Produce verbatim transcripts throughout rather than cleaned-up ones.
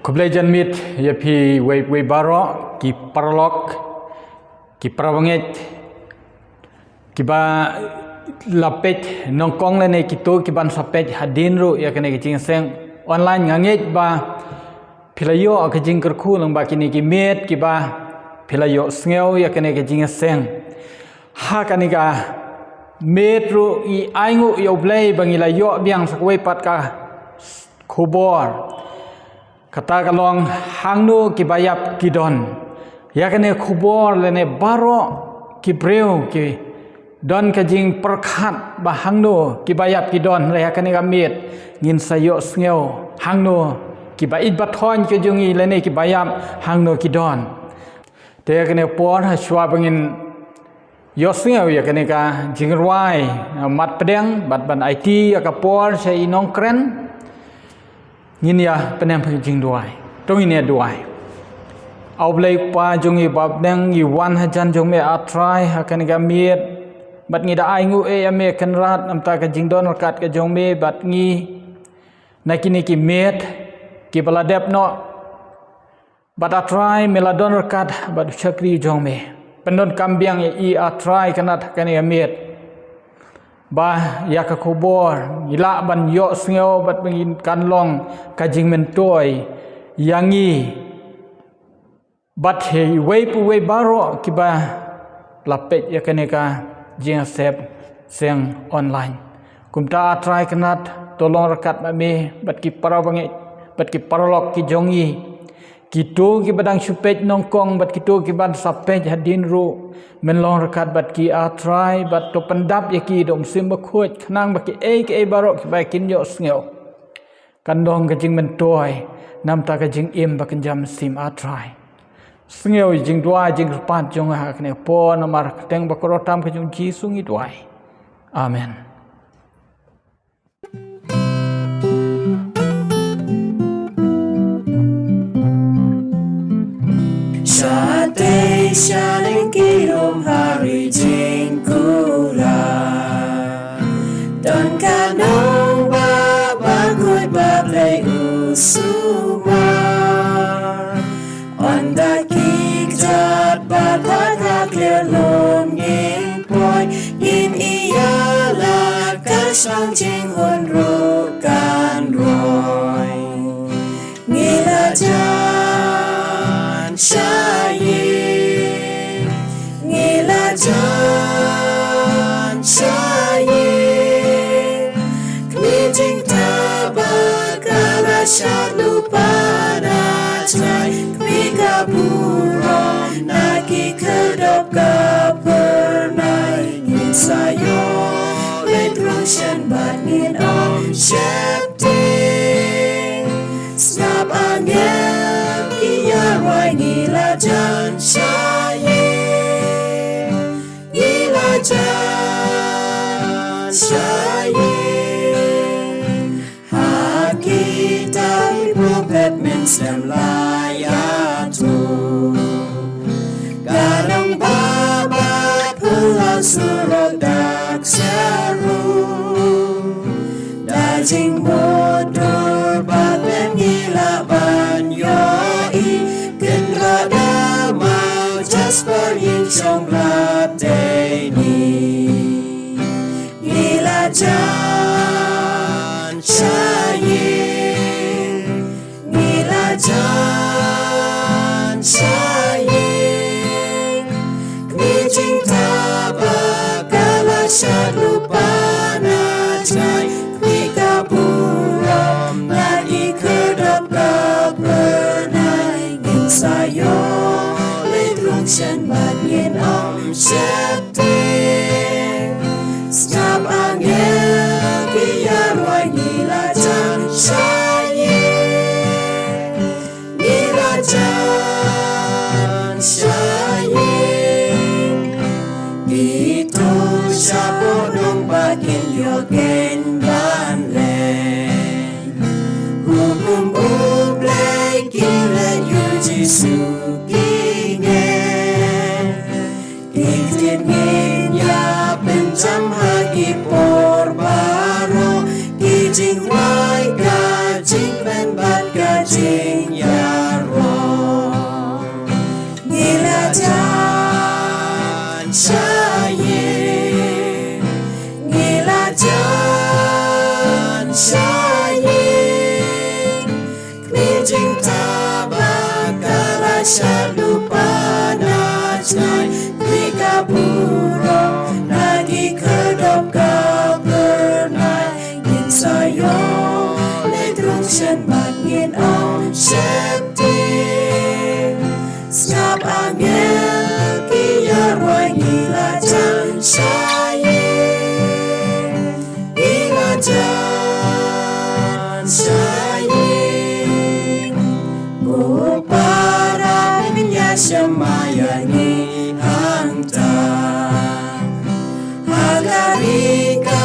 Khublei janmiet ïa phi wei wei baroh ki paralok, ki parabangeit, kiba la peit nyngkong lane kito kiban sa peit hadien ruh ïa kane ka jingïaseng online. Nga ngeit ba phi la ïoh ka jingkyrkhu lyngba kine ki miet kiba phi la ïohsngew ïa kane ka jingïaseng. Ha kane ka miet ruh ngi ainguh ïa U Blei ba ngi la ïoh biang sa kawei pat ka khubor. Kata ka long hangno kiba ïap ki don. Ïa kane khubor lane baroh ki briew ki don ka jingpyrkhat ba hangno kiba ïap ki don, ïa kane ka miet ngin sa ïohsngew hangno kiba ïeit ba thoiñ ki jong ngi lane kiba ïap hangno ki don. Te ïa kane por hashwa ba ngin ïohsngew ïa kane ka jingrwai, uh, mat pdeng bad ban aiti ïa ka por sha i nongkren, ngin ïa pyndem ha ka jingduwai. To ngin ïa duwai. A U Blei Kpa jong ngi ba ha bneng, ngi wan hajan jong me A Trai ha kane ka miet, bad ngi da ainguh ïa me Kynrad namar ka jingdon ryngkat ka jong me bad ngi na kine ki miet kiba la dep noh. Bad A Trai me la don ryngkat bad u shakri jong me. Pyndonkam biang ïa i A Trai Kynrad ha kane ka miet. Ba ïa ka khubor ngi lah ban ïohsngew bad ba ngin kan long ka jingmyntoi ïa ngi bad ïa iwei pa iwei baroh kiba la peit ïa kane ka jingïaseng online. Kumta A Trai Kynrad, to long ryngkat ma me bad ki parabangeit bad ki paralok ki jong ngi. Kito kiba dang shu peit nyngkong bad kito kiban sa peit hadien ruh, men long ryngkat bad ki A Trai bad to pyndap ïa ki da u Mynsiem Bakhuid khnang ba kiei kiei baroh kiba kin ïohsngew kan long ka jingmyntoi namar ka jingim ba kynja mynsiem A Trai. Sngew ïa i jingduwai jingkyrpad jong nga ha kane ka por namar ka kyrteng ba kordor tam ka jong u Jisu ngi duwai. Amen. Shatei sha lyngkhuh ha ri jingkular, don ka nongbah bakhuid ba Blei u sumar. Ynda ki kjat bad ha ka khlieh lum ngin poi, ngin ïalap ka shong jinghun ruh kan roi. Ngi la jan sha ïing, ngi la jan sha ïing. Kmie jingtbak ka la shad lypa na jngai, kmie ka burom na ki khyrdop ka phyrnai. Ngin sa ïoh leit rung shen bad ngin ym sheptieng. Sngap angel ki ïarwai, ngi la jan sha ïing, ngi la jan sha ïing. Ha kitab ki prophet mynsiem la ïathuh, ka nongbah ba phylla surok dak jarum. Da jingmutdur ba pynïaid lah ban ïohi, kynrad da maw jasper, ïing shong blat dei ni. Ngi la jan sha ïing, ngi la jan sha ïing. Kmie jingtbak ka la shad lypa na jngai, kmie ka burom na ki khyrdop ka phyrnai. Ngin sa ïoh leit rung shen bad ngin ym sheptieng. Sngap angel ki ïarwai, ngi la jan sha ïing, ngi la jan sha ïing. Kito shapoh nongbah kin ïoh khein ban leit. Hukum U Blei ki leit, ïa U Jisu ki ngeit. Ki ktien ngin ïa pynjam ha ki por baroh, ki jingrwai, ka jingkmen bad ka jingïaid. Shah lypa na jngai, khmih ka burom na ki khyrdop ka byrnai. Ngin sa ïoh leit rung shen bad ngin ym sheptieng. Sngap angel ki ïarwai, ngi la jan sha ïing. Ngi la jan sha ïing. Ko Para, pynïaid sha ma ïa ngi hangta. Ha ka ri ka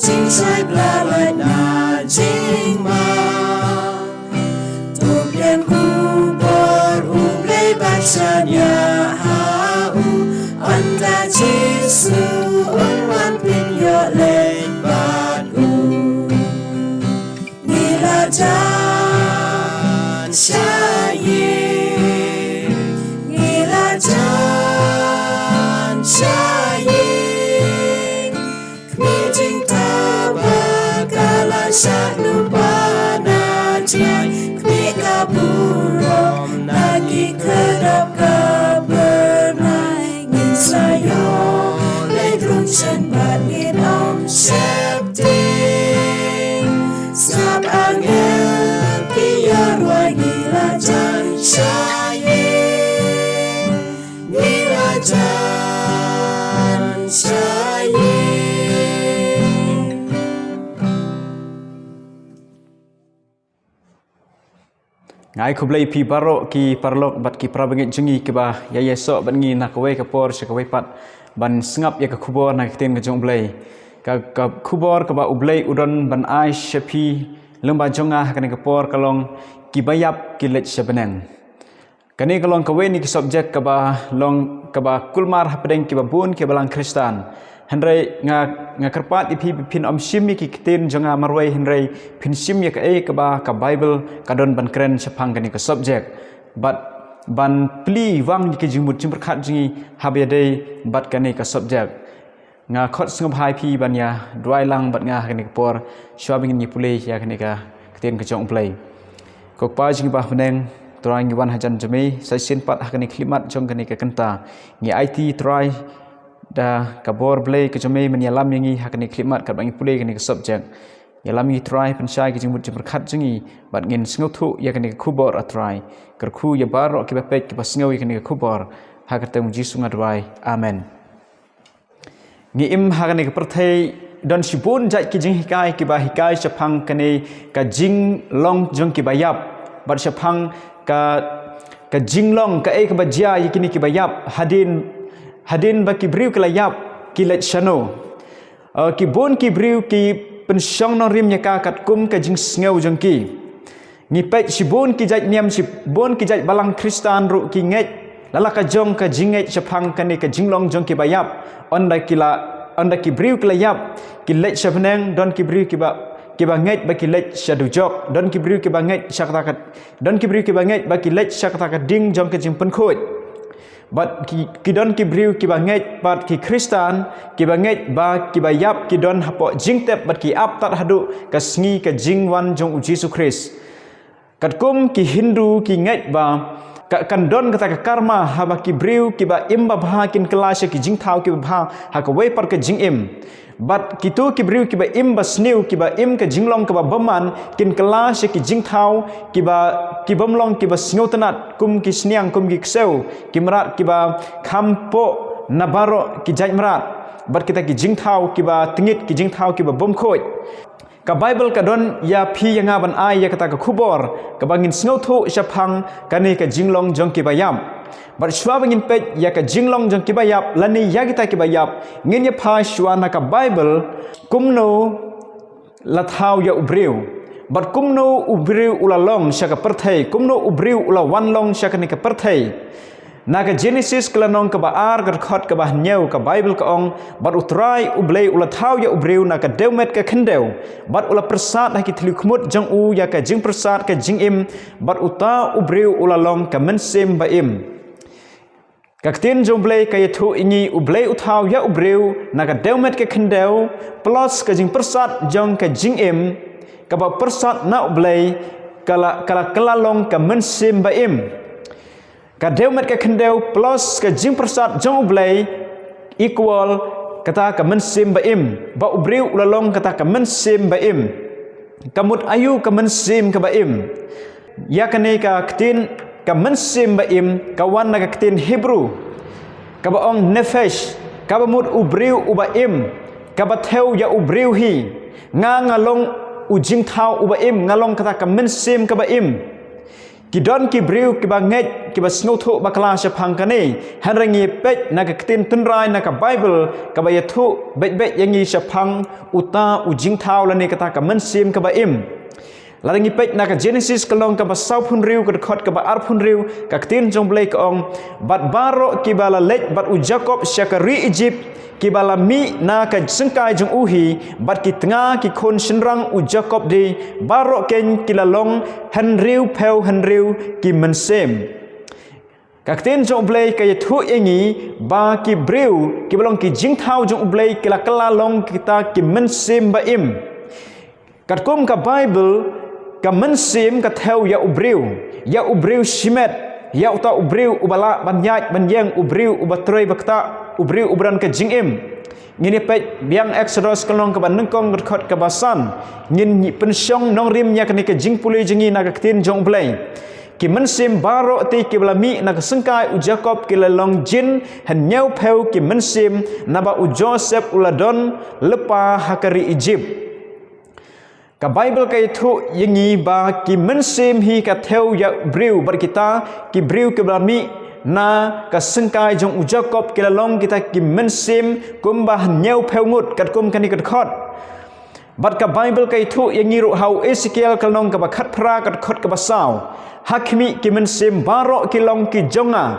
jingshai bla lait na jingma. To pdiang khubor U Blei ban shaniah ha u. Ynda Jisu un wan, phin ïoh leit bad u. Ngi la jan sha ïing. Ngi la jan sha ïing. Khmih jingtbak ka la shah lypa na jngai. Khmih ka burom na ki khyrdop ka byrnai. Ngin sa ïoh leit rung shen bad ngin ym sheptieng. Sngap angel ki ïarwai, ngi la jan sha ïing. Ngi la jan sha ïing. Nga ai khublei ïa phi baroh ki paralok bad ki parabangeit jong ngi kiba ïa ïasoh bad ngi na kawei ka por sha kawei pat ban sngap ïa ka khubor na ka ktien ka jong U Blei. Ka, ka khubor kaba U Blei u don ban ai sha phi lyngba jong nga ha kane ka por ka long: Kiba ïap ki leit sha bneng. Kane ka long kawei na ki subject kaba long kaba kulmar hapdeng kiba bun ki balang Khristan. Hynrei nga, nga kyrpad ïa phi ba phin ym shim ïa ki ktien jong nga marwei, hynrei phin shim ïa kaei kaba ka Baibl ka don ban kren shaphang kane ka subject. Bad ban plie wang ïa ki jingmut jingpyrkhat jong ngi haba ïadei bad kane ka subject. Nga khot sngewbha ïa phi ban ïa duwai lang bad nga ha kane ka por, shuwa ba ngin ïa pule ïa kane ka ktien ka jong U Blei. Ko Kpa jong ngi ba ha bneng, Trai, ngi wan hajan jong me sa shisien pat ha kane ka khyllipmat jong kane ka kynta. Ngi aiti, Trai, da ka bor Blei ka jong me ban ïalam ïa ngi ha kane ka khyllipmat katba ngi pule ïa kane ka subject. Ïalam ïa ngi, Trai, pynshai ki jingmut jingpyrkhat jong ngi bad ngin sngewthuh ïa kane ka khubor, ah Trai. Kyrkhu ïa baroh kiba peit kiba sngew ïa kane ka khubor. Ha ka kyrteng U Jisu nga duwai. Amen. Ngi im ha kane ka pyrthei, don shibun jait ki jinghikai kiba hikai shaphang kane ka jinglong jong kiba ïap bad shaphang ka, ka jinglong kaei kaba jia ïa kine kiba ïap. Hadien, hadien ba ki briew ki la ïap, ki leit shano? Eh, ki bun ki briew ki pynshong nongrim ïa ka katkum ka jingsngew jong ki. Ngi peit shibun ki jait niam, shibun ki jait balang Khristan ruh ki ngeit la la ka jong ka jingngeit shaphang kane ka jinglong jong kiba ïap. Ynda ki la, ynda ki briew ki la ïap, ki leit sha bneng. Don ki briew kiba, kiba ngeit ba ki leit sha dujok. Don ki briew kiba ngeit sha kata ka, don ki briew kiba ngeit ba ki leit sha kata ka ding jong ka jingpynkhuid. Bad ki, ki don ki briew kiba ngeit, bad ki Khristan kiba ngeit ba kiba ïap ki don hapoh jingtep bad ki ap tad haduh ka sngi ka jingwan jong U Jisu Khrist. Katkum ki Hindu ki ngeit ba ka, kan don kata ka karma, haba ki briew kiba im babha kin kylla sha ki jingthaw kiba bha ha kawei pat ka jingim. Bad kito ki briew kiba im basniew, kiba im ka jinglong kaba bymman, kin kylla sha ki jingthaw kiba, ki bym long kiba sngewtynnat, kum ki sniang, kum ki ksew, ki mrad kiba kham poh na baroh ki jait mrad, bad kita ki jingthaw kiba tyngit, ki jingthaw kiba bym khuid. Ka Baibl ka don ïa phi ïa nga ban ai ïa kata ka khubor kaba ngin sngewthuh shaphang kane ka jinglong jong kiba ïap. Bad shuwa ba ngin peit ïa ka jinglong jong kiba ïap lane ïa kita kiba ïap, ngin ïa phai shuwa na ka Baibl kumno la thaw ïa u briew. Bad kumno u briew u la long sha ka pyrthei, kumno u briew u la wan long sha kane ka pyrthei. Na ka Jenesis ka lynnong kaba ar, ka dkhot kaba hynñiew, ka Baibl ka ong: Bad U Trai U Blei u la thaw ïa u briew na ka dewmet ka khyndew, bad u la pyrsad ha ki thliew khmut jong u ïa ka jingpyrsad ka jingim, bad uta u briew u la long ka mynsiem ba im. Ka ktien jong U Blei ka ïathuh ïa ngi, U Blei u thaw ïa u briew na ka dewmet ka khyndew, plus ka jingpyrsad jong ka jingim kaba pyrsad na U Blei, ka la, ka la, ka la long ka mynsiem ba im. Ka dewmet ka khyndew plus ka jingpyrsad jong U Blei equal kata ka mynsiem ba im, ba u briew u la long kata ka mynsiem ba im. Ka mut aïu ka mynsiem kaba im? Ïa kane ka ktien ka mynsiem ba im ka wan na ka ktien Hebru kaba ong nephesh, kaba mut u briew uba im, kaba thew ïa u briew hi. Nga nga long u jingthaw uba im, nga long kata ka mynsiem kaba im. Ki don ki briew kiba ngeit, kiba sngewthuh bakla shaphang kane. Hynrei ngi peit na ka ktien tynrai na ka Baibl kaba ïathuh beit beit ïa ngi shaphang uta u jingthaw lane kata ka mynsiem kaba im. Lada ngi peit na ka Genesis ka lynnong kaba sawphew hynriew ka dkhot kaba arphew hynriew, ka ktien jong U Blei ka ong, bad baroh kiba la leit bad u Jakob sha ka ri Ijipt, kiba la mih na ka syngkai jong u hi, bad ki tnga ki khun shynrang u Jakob de, baroh keiñ ki la long hynriewphew hynriew ki mynsiem. Ka ktien jong U Blei ka ïathuh ïa ngi ba ki briew kiba long ki jingthaw jong U Blei ki la kylla long kita ki mynsiem ba im. Katkum ka Baibl, ka mynsiem ka thew ïa u briew, ïa u briew shimet, ïa uta u briew uba lah ban ïaid ban ïeng, u briew uba trei ba ktah, u briew uba don ka jingim. Ngin ïa peit biang Exodus ka lynnong kaba nyngkong ka dkhot kaba san. Ngin ïa pynshong nongrim ïa kane ka jingpule jong ngi na ka ktien jong U Blei. Ki mynsiem baroh te kiba la mih na ka syngkai u Jakob ki la long jin hynñiewphew ki mynsiem, naba u Joseph u la don lypa ha ka ri Ijipt. Ka Baibl ka ïathuh ïa ngi ba ki mynsiem hi ka thew ïa u briew, bad kita ki briew kiba la mih na ka syngkai jong u Jakob ki la long kita ki mynsiem kumba hynñiewphew ngut katkum kane ka dkhot. Bad ka Baibl ka ïathuh ïa ngi ruh ha u Esekiel ka lynnong kaba khatphra ka dkhot kaba saw. Ha khmih, ki mynsiem baroh ki long ki jong nga.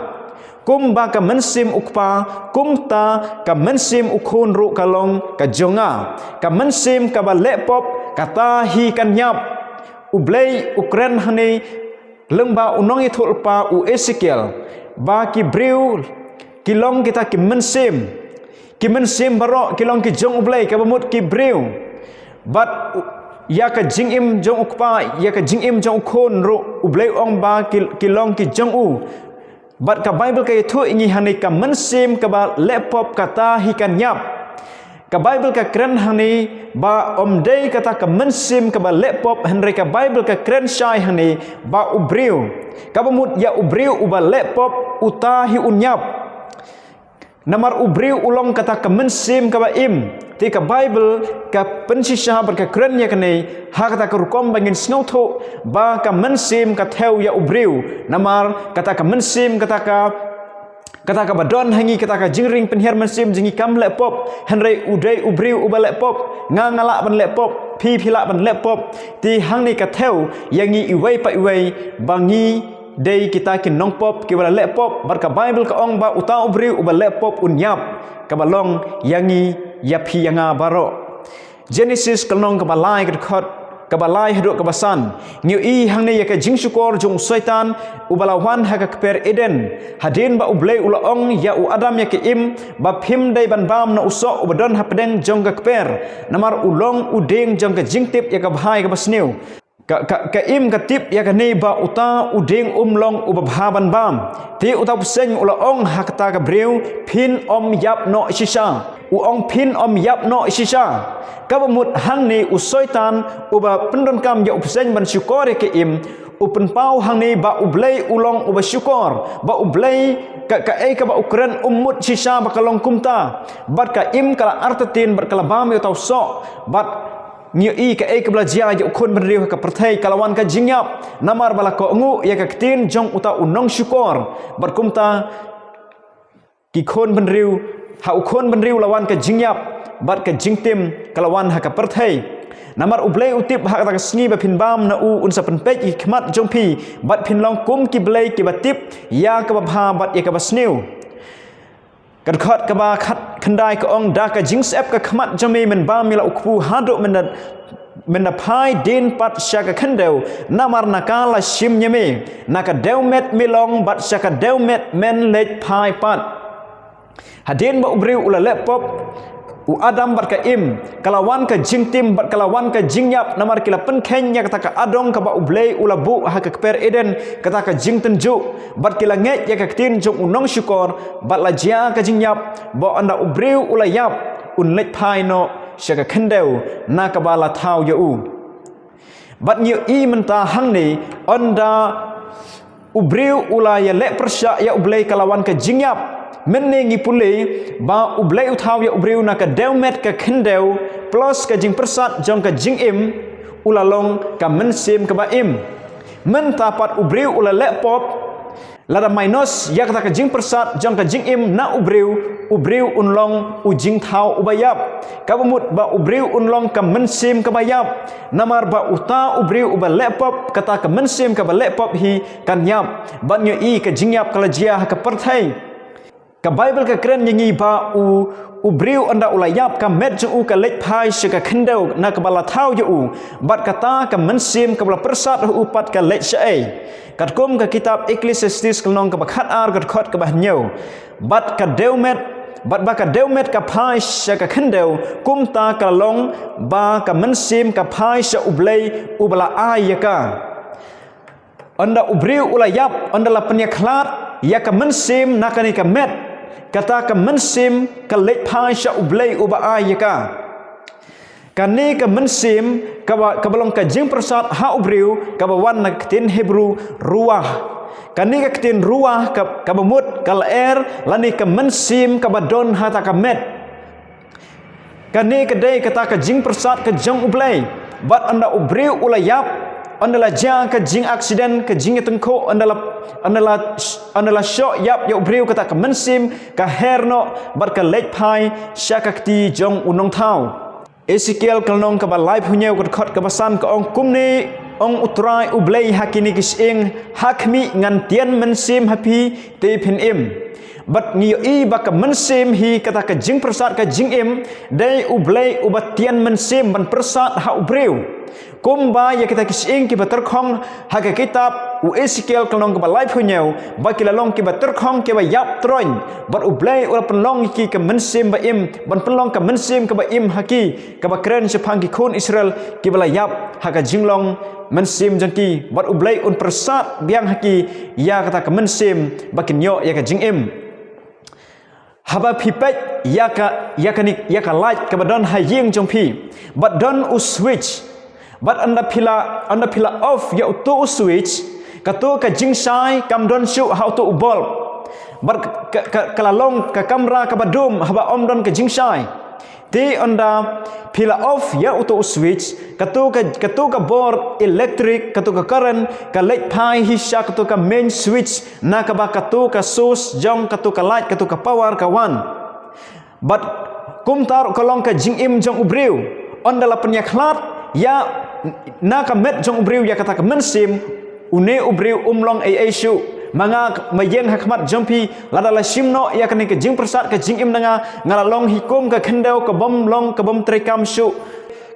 Kumba ka mynsiem u kpa, kumta ka mynsiem u khun ruh ka long ka jong nga. Ka mynsiem kaba leh pop, kata hi kan ïap. U Blei u kren hangne lyngba u nongïathuhlypa u Esekiel ba ki briew ki long kita ki mynsiem. Ki mynsiem baroh ki long ki jong U Blei, kaba mut ki briew. Bad u-, ïa ka jingim jong u kpa, ïa ka jingim jong u khun ruh, U Blei u ong ba ki, ki long ki jong u. Bad ka Baibl ka ïathuh ïa ngi hangne ka mynsiem kaba leh pop kata hi kan ïap. Ka Baibl ka kren hangne ba ym dei kata ka mynsiem kaba leh pop, hynrei ka Baibl ka kren shai hangne ba u briew. Kaba mut ïa u briew uba leh pop, uta hi un ïap. Namar u briew u long kata ka mynsiem kaba im. Te ka Baibl ka pynshisha bad ka kren ïa kane ha kata ka rukom ba ngin sngewthuh ba ka mynsiem ka thew ïa u briew. Namar kata ka mynsiem, kata ka, kata kaba don ha ngi, kata ka jingring pynhiar mynsiem jong ngi kam leh pop. Hynrei u dei u briew uba leh pop. Nga nga lah ban leh pop. Phi phi lah ban leh pop. Te hangne ka thew ïa ngi iwei pa iwei ba ngi dei kita ki nongpop kiba la leh pop, bad ka Baibl ka ong ba uta u briew uba leh pop un ïap, kaba long ïa ngi, ïa phi ïa nga baroh. Genesis ka lynnong kaba lai ka dkhot kaba lai haduh kaba san. Ngi ïohi hangne ïa ka jingshukor jong u Soitan uba la wan ha ka kper Eden. Hadien ba U Blei u la ong ïa u Adam ïa ka Im ba phim dei ban bam na u soh uba don hapdeng jong ka kper, namar u long u dieng jong ka jingtip ïa ka bha ïa kaba sniew. Ka, ka, ka Im ka tip ïa kane ba uta u dieng um long uba bha ban bam. Te uta u bseiñ u la ong ha kata ka briew, phin ym ïap noh shisha. U ong phin ym ïap noh shisha. Kaba mut hangne u Soitan uba pyndonkam ïa u bseiñ ban shukor ïa ka Im, u pynpaw hangne ba U Blei u long uba shukor, ba U Blei ka, kaei kaba u kren um mut shisha ba ka long kumta. Bad ka Im ka la artatien bad ka la bam ïa uta u soh. Bad ngi ïohi kaei kaba la jia ïa u khun bynriew ha ka pyrthei, ka la wan ka jingïap. Namar ba la kohnguh ïa ka ktien jong uta u nongshukor. Bad kumta ki khun bynriew, ha u khun bynriew la wan ka jingïap, bad ka jingtim ka la wan ha ka pyrthei. Namar U Blei u tip ha kata ka sngi ba phin bam na u un sa pynpeit ïa ki khmat jong phi, bad phin long kum ki blei kiba tip ïa kaba bha bad ïa kaba sniew. Ka dkhot kaba khat khyndai ka ong, da ka jingsep ka khmat jong me men bam ïa la u kpu haduh men da, men da phai dien pat sha ka khyndew, namar na ka la shim ïa me. Na ka dewmet me long bad sha ka dewmet men leit phai pat. Hadien ba u briew u la leh pop, u Adam bad ka Im, ka la wan ka jingtim bad ka la wan ka jingïap, namar ki la pynkheiñ ïa kata ka adong kaba U Blei u la buh ha ka kper Eden, kata ka jingtynjuh, bad ki la ngeit ïa ka ktien jong u nongshukor, bad la jia ka jingïap, ba ynda u briew u la ïap, un leit phai noh sha ka khyndew na kaba la thaw ïa u. Bad ngi ïohi mynta hangne, ynda u briew u la ïaleh pyrshah ïa U Blei ka la wan ka jingïap. Mynne ngi pule ba U Blei u thaw ïa u briew na ka dewmet ka khyndew, plus ka jingpyrsad jong ka jingim, u la long ka mynsiem kaba im. Mynta pat u briew u la leh pop, lada minus ïa kata ka jingpyrsad jong ka jingim na u briew, u briew un long u jingthaw uba ïap. Kaba mut ba u briew un long ka mynsiem kaba ïap. Namar ba uta u briew uba leh pop, kata ka mynsiem kaba leh pop hi kan ïap. Bad ngi ïohi ka jingïap ka la jia ha ka pyrthei. Ka Baibl ka kren ïa ngi ba u, u briew ynda u la ïap, ka met jong u ka leit phai sha ka khyndew na kaba la thaw ïa u. Bad kata ka mynsiem kaba la pyrsad ha u pat ka leit shaei. Katkum ka kitab Ecclesiastes ka lynnong kaba khatar, ka dkhot kaba hynñiew. Bad ka dewmet, bad ba ka dewmet ka phai sha ka khyndew, kumta ka la long ba ka mynsiem ka phai sha U Blei uba la ai ïa ka. Ynda u briew u la ïap, ynda la pynïakhlad ïa ka mynsiem na kane ka met, kata ka mynsiem ka leit phai sha U Blei uba ai ïa ka. Kane ka mynsiem kaba, kaba long ka jingpyrsad ha u briew, kaba wan na ka ktien Hebru ruah. Kane ka ktien ruah ka, kaba mut ka lyer lane ka mynsiem kaba don ha kata ka met. Kane ka dei kata ka jingpyrsad ka jong U Blei. Bad ynda u briew u la ïap, ynda la jia ka jingaccident, ka jingïatyngkhuh, ynda la, ynda la, ynda la shoh ïap ïa u briew, kata ka mynsiem ka her noh bad ka leit phai sha ka kti jong u nongthaw. Esekiel ka lynnong kaba laiphew hynñiew, ka dkhot kaba san, ka ong kumne, ong U Trai U Blei ha kine ki shyieng, ha khmih ngan tian mynsiem ha phi, te phin im. Bad ngi ïohi ba ka mynsiem hi kata ka jingpyrsad ka jingim, dei U Blei uba tian mynsiem ban pyrsad ha u briew. Kumba ïa kita ki shyieng kiba tyrkhong ha ka kitab u Esekiel ka lynnong kaba laiphew hynñiew, ba ki la long kiba tyrkhong kiba ïap troiñ, bad U Blei u la pynlong ïa ki ka mynsiem ba im, ban pynlong ka mynsiem kaba im ha ki, kaba kren shaphang ki khun Israel kiba la ïap ha ka jinglong mynsiem jong ki, bad U Blei un pyrsad biang ha ki ïa kata ka mynsiem ba kin ïoh ïa ka jingim. Haba phi peit ïa ka, ïa kane, ïa ka light kaba don ha ïing jong phi, bad don u switch, bad ynda phi la, ynda phi la off ïa uto u switch, kato ka jingshai kam don shuh ha uto u bulb. Bad ka, ka, ka la long ka kamra kaba dum haba ym don ka jingshai. Te ynda phi la off ïa uto u switch, kato ka, kato ka bor electric, kato ka current, ka leit phai hi sha kato ka main switch, na kaba kato ka source jong kato ka light, kato ka power ka wan. Bad kumta ruh ka long ka jingim jong u briew. Ynda la pynïakhlad ïa na ka met jong u briew ïa kata ka mynsiem, une u briew um long ei ei shuh. Ma nga, ma ïeng ha khmat jong phi, lada la shim noh ïa kane ka jingpyrsad ka jingim na nga, nga la long hi kum ka khyndew ka bym long, ka bym treikam shuh.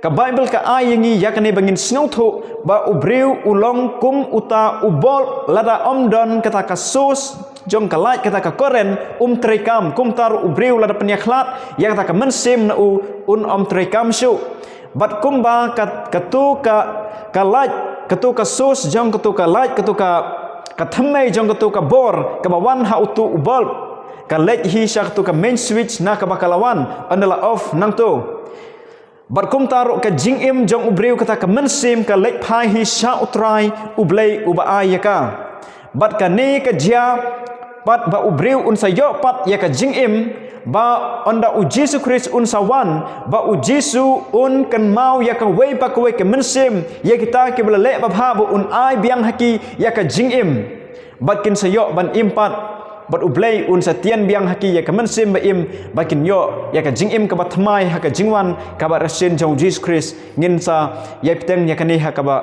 Ka Baibl ka ai ïa ngi ïa kane ba ngin sngewthuh ba u briew u long kum uta u bulb, lada ym don kata ka source jong ka light, kata ka current, um treikam. Kumta ruh u briew lada pynïakhlad ïa kata ka mynsiem na u, un ym treikam shuh. Bad kumba ka, kato ka, ka light, kato ka source jong kato ka light, kato ka, ka thymmei jong kato ka bor kaba wan ha uto u bulb, ka leit hi sha kato ka main switch na kaba ka la wan, ynda la off nangto. Bad kumta ruh ka jingim jong u briew, kata ka mynsiem, ka leit phai hi sha U Trai U Blei uba ai ïa ka. Bad kane ka jia pat ba u briew un sa ïoh pat ïa ka jingim, ba ynda U Jisu Khrist un sa wan, ba U Jisu un kynmaw ïa kawei pa kawei ka mynsiem, ïa kita kiba la leh babha, ba un ai biang ha ki ïa ka jingim. Bad kin sa ïoh ban im pat, bad U Blei un sa tian biang ha ki ïa ka mynsiem ba im, ba kin ïoh ïa ka jingim kaba thymmai ha ka jingwan kaba rkhie jong U Jisu Khrist. Ngin sa ïai bteng ïa kane ha kaba,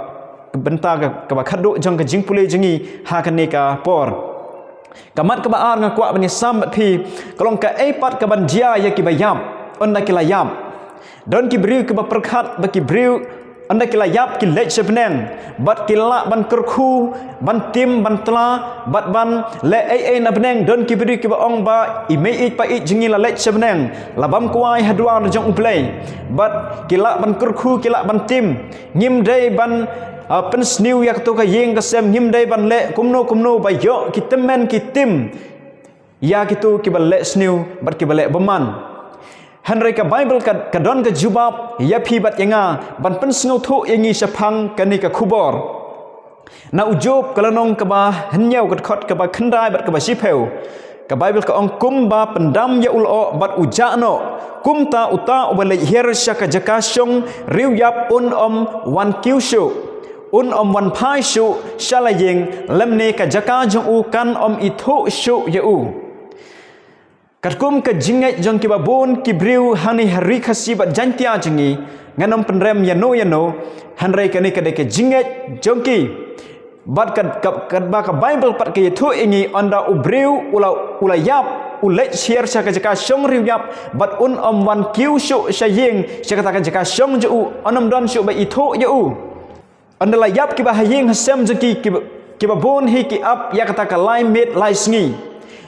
bynta ka, kaba khatduh jong ka jingpule jong ngi ha kane ka por. Ka mat kaba ar nga kwah ban ïasam bad phi, ka long kaei pat kaban jia ïa kiba ïap ynda ki la ïap. Don ki briew kiba pyrkhat ba ki briew Ynda ki la ïap ki leit sha bneng, bad ki lah ban kyrkhu, ban tim, ban tla, bad ban leh ei ei na bneng. Don ki briew kiba ong ba i mei ïeit pa ïeit jong ngi la leit sha bneng, la bam kwai ha duwar jong U Blei. Bad ki lah ban kyrkhu, ki lah ban tim. Ngim dei ban, ah, pynsniew ïa kato ka ïing ka sem, ngim dei ban leh kumno kumno ba ïoh ki tymmen ki tim ïa kito kiba leh sniew bad kiba leh bymman. Hynrei ka Baibl ka, ka don ka jubab ïa phi bad ïa nga ban pynsngewthuh ïa ngi shaphang kane ka khubor. Na u Job ka lynnong kaba hynñiew, ka dkhot kaba khyndai bad kaba shiphew, ka Baibl ka ong, kumba pyndam ïa u lyoh bad u jah noh, kumta uta uba leit hiar sha ka jaka shong riewïap un ym wan kiew shuh, un ym wan phai shuh sha la ïing, lymne ka jaka jong u kan ym ithuh shuh ïa u. Katkum ka jingngeit jong kiba bun ki briew hangne ha Ri Khasi bad Jaintia jong ngi, ngan ym pynrem ïano ïano, hynrei kane ka dei ka jingngeit jong ki. Bad ka, ka, ka, ba ka Baibl pat ka ïathuh ïa ngi, ynda u briew u la, u la ïap, u leit hiar sha ka jaka shong riewïap, bad un ym wan kiew shuh sha ïing, sha kata ka jaka shong jong u, un ym don shuh ba ithuh ïa u. Ynda la ïap kiba ha ïing ha sem jong ki, kiba, kiba bun hi ki ap ïa kata ka lai miet lai sngi.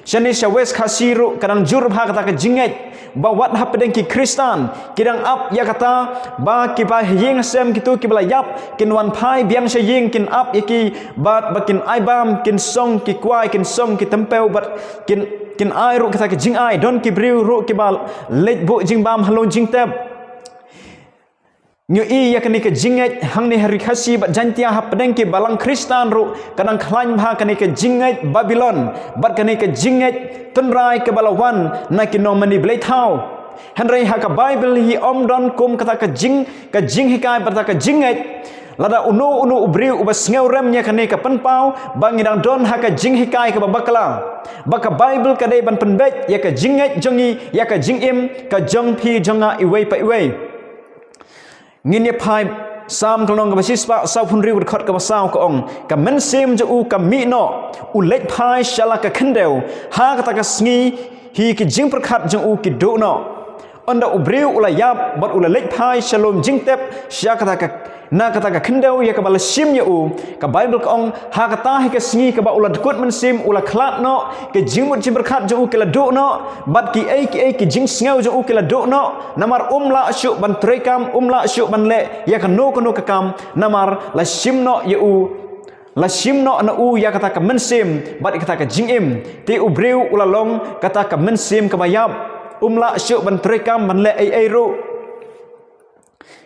Shane sha West Khasi ruh ka dang jur bha kata ka jingngeit, ba wat hapdeng ki Khristan ki dang ap ïa kata, ba kiba ha ïing ha sem kito kiba la ïap kin wan phai biang sha ïing, kin ap ïa ki, bad ba kin ai bam, kin song ki kwai, kin song ki tympew, bad kin, kin ai ruh kata ka jingai. Don ki briew ruh kiba leit buh jingbam ha lum jingtep. Ngi ïohi ïa kane ka jingngeit hangne ha Ri Khasi bad Jaintia, hapdeng ki balang Khristan ruh ka dang khlaiñ bha kane ka jingngeit Babilon bad kane ka jingngeit tynrai kaba la wan na ki nongmane blei thaw. Hynrei ha ka Baibl hi ym don kum kata ka jing, ka jinghikai bad kata ka jingngeit. Lada uno uno u briew uba sngewrem ïa kane ka pynpaw ba ngi dang don ha ka jinghikai kaba bakla, ba ka Baibl ka dei ban pynbeit ïa ka jingngeit jong ngi, ïa ka jingim ka jong phi jong nga iwei pa iwei. Ngin ïa phai Salm ka lynnong kaba shispah sawphew hynriew, ka dkhot kaba saw ka ong, ka mynsiem jong u ka mih noh, u leit phai sha la ka khyndew, ha kata ka sngi hi ki jingpyrkhat jong u ki duh noh. Ynda u briew u la ïap bad u la leit phai sha lum jingtep, sha kata ka, na kata ka khyndew ïa kaba la shim ïa u, ka Baibl ka ong, ha kata hi ka sngi kaba u la dkut mynsiem, u la khlad noh, ki jingmut jingpyrkhat jong u ki la duh noh, bad kiei kiei ki jingsngew jong u ki la duh noh, namar um lah shuh ban treikam, um lah shuh ban leh ïa kano kano ka kam, namar la shim noh ïa u, la shim noh na u ïa kata ka mynsiem bad ïa kata ka jingim. Te u briew u la long kata ka mynsiem kaba ïap, um lah shuh ban treikam, ban leh ei ei ruh.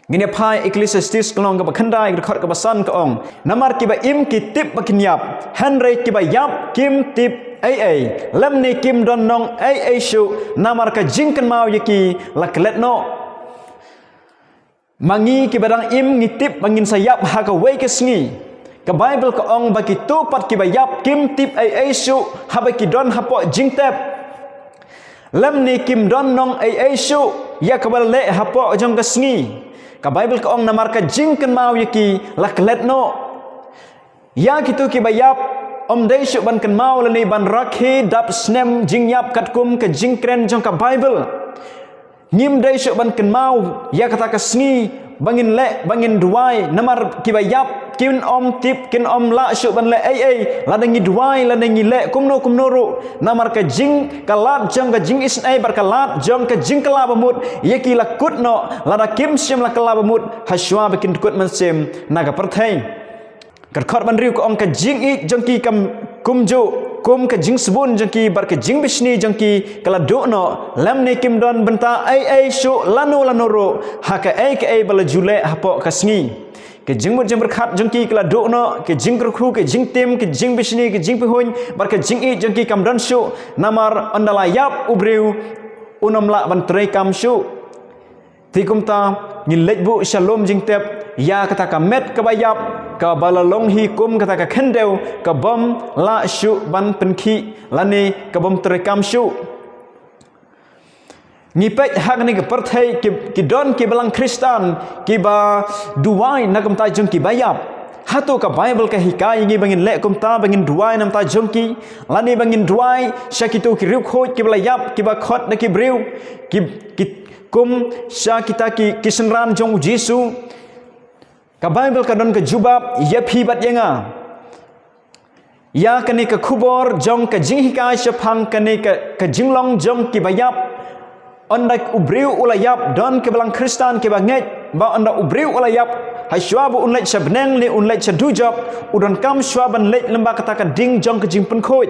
Ngin ïa phai Ecclesiastes ka lynnong kaba khyndai, ka dkhot kaba san ka ong, namar kiba im ki tip ba kin ïap, hynrei kiba ïap kim tip ei ei, lymne kim don nong ei ei shuh, namar ka jingkynmaw ïa ki la klet noh. Ma ngi kiba dang im ngi tip ba ngin sa ïap ha kawei ka sngi. Ka Baibl ka ong ba kito pat kiba ïap kim tip ei ei shuh haba ki don hapoh jingtep, lymne kim don nong ei ei shuh ïa kaba la leh hapoh jong ka sngi. Ka Baibl ka ong, namar ka jingkynmaw ïa ki la klet noh. Ïa kito kiba ïap, ym dei shuh ban kynmaw lane ban rakhe dap snem jingïap katkum ka jingkren jong ka Baibl. Ngim dei shuh ban kynmaw ïa kata ka sngi ba ngin leh, ba ngin duwai, namar kiba ïap kin ym tip, kin ym lah shuh ban leh ei ei. Lada ngi duwai, lada ngi leh kumno kumno ruh, namar ka jing, ka lad jong ka jingisynei bad ka lad jong ka jingkylla bamut ïa ki la kut noh, lada kim shym la kylla bamut, ha shuwa ba kin dkut mynsiem na ka pyrthei. Ka dkhot ba hynriew ka ong, ka jingïeit jong ki kam kumjuh kum ka jingsbun jong ki, bad ka jingbishni jong ki ka la duh noh, lymne kim don bynta ei ei shuh lano lano ruh ha kaei kaei ba la ju leh hapoh ka sngi. Ka jingmut jingpyrkhat jong ki ka la duh noh, ka jingkyrkhu, ka jingtim, ka jingbishni, ka jingpihuiñ, bad ka jingïeit jong ki kam don shuh, namar ynda la ïap u briew un ym lah ban treikam shuh. Te kumta ngin leit buh sha lum jingtep ïa kata ka met kaba ïap, kaba la long hi kum kata ka khyndew, ka bym lah shuh ban pynkhih lane ka bym treikam shuh. Ngi peit ha kane ka pyrthei ki, ki don ki balang Khristan kiba duwai na ka bynta jong kiba ïap. Hato ka Baibl ka hikai ïa ngi ba ngin leh kumta, ba ngin duwai na ka bynta jong ki, lane ba ngin duwai sha kito ki riewkhuid kiba la ïap, kiba khot da ki briew, ki, ki, kum sha kita ki, ki synran jong U Jisu. Ka Baibl ka don ka jubab ïa phi bad ïa nga. Ïa kane ka khubor jong ka jinghikai shaphang kane ka, ka jinglong jong kiba ïap. Ynda u briew u la ïap, don ki balang Khristan kiba ngeit ba ynda u briew u la ïap, ha shuwa ba un leit sha bneng ne un leit sha dujok, u donkam shuwa ban leit lyngba kata ka ding jong ka jingpynkhuid.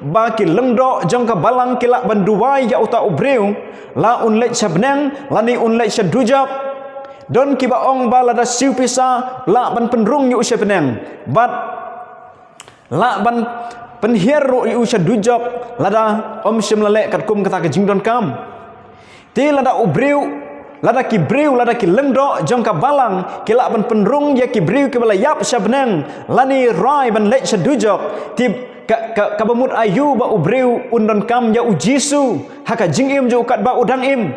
Ba ki lyngdoh jong ka balang ki lah ban duwai ïa uta u briew, la un leit sha bneng lane un leit sha dujok. Don kiba ong ba lada siew pisa lah ban pynrung ïa u sha bneng, bad lah ban pynhiar ruh ïa u sha dujok lada ym shym la leh katkum kata ka jingdonkam. Te lada u briew, lada ki briew, lada ki lyngdoh jong ka balang ki lah ban pynrung ïa ki briew kiba la ïap sha bneng lane rai ban leit sha dujok, te ka, ka, kaba mut aïu ba u briew un donkam ïa u Jisu ha ka jingim jong u katba u dang im?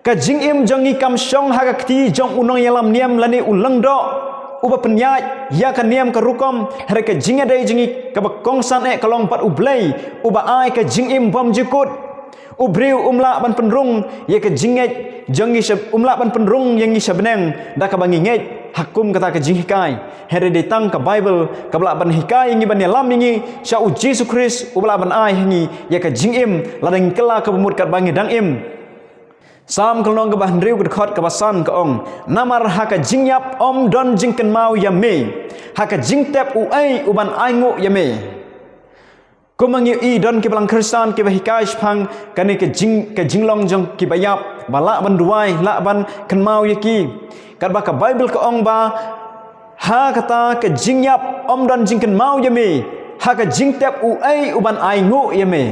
Ka jingim jong ngi kam shong ha ka kti jong u nongïalam niam lane u lyngdoh uba pynïaid ïa ka niam ka rukom. Hynrei ka jingïadei jong ngi kaba kongsan eh ka long bad U Blei uba ai ka jingim bymjukut. U briew um lah ban pynrung ïa ka jingngeit jong ngi sha, um lah ban pynrung ïa ngi sha bneng da kaba ngi ngeit ha kum kata ka jinghikai. Hynrei dei tang ka Baibl kaba lah ban hikai ïa ngi, ban ïalam ïa ngi sha u Jisu Khrist uba lah ban ai ha ngi ïa ka jingim lada ngi kylla kaba mut katba ngi dang im. Salm ka lynnong kaba hynriew ka dkhot kaba san ka ong, namar ha ka jingïap ym don jingkynmaw ïa me, ha ka jingtep uei uban ainguh ïa me. Kumba ngi ïohi don ki balang Khristan kiba hikai shaphang kane ka jing, ka jinglong jong kiba ïap, ba lah ban duwai, lah ban kynmaw ïa ki. Katba ka Baibl ka ong ba ha kata ka jingïap ym don jingkynmaw ïa me, ha ka jingtep uei uban ainguh ïa me.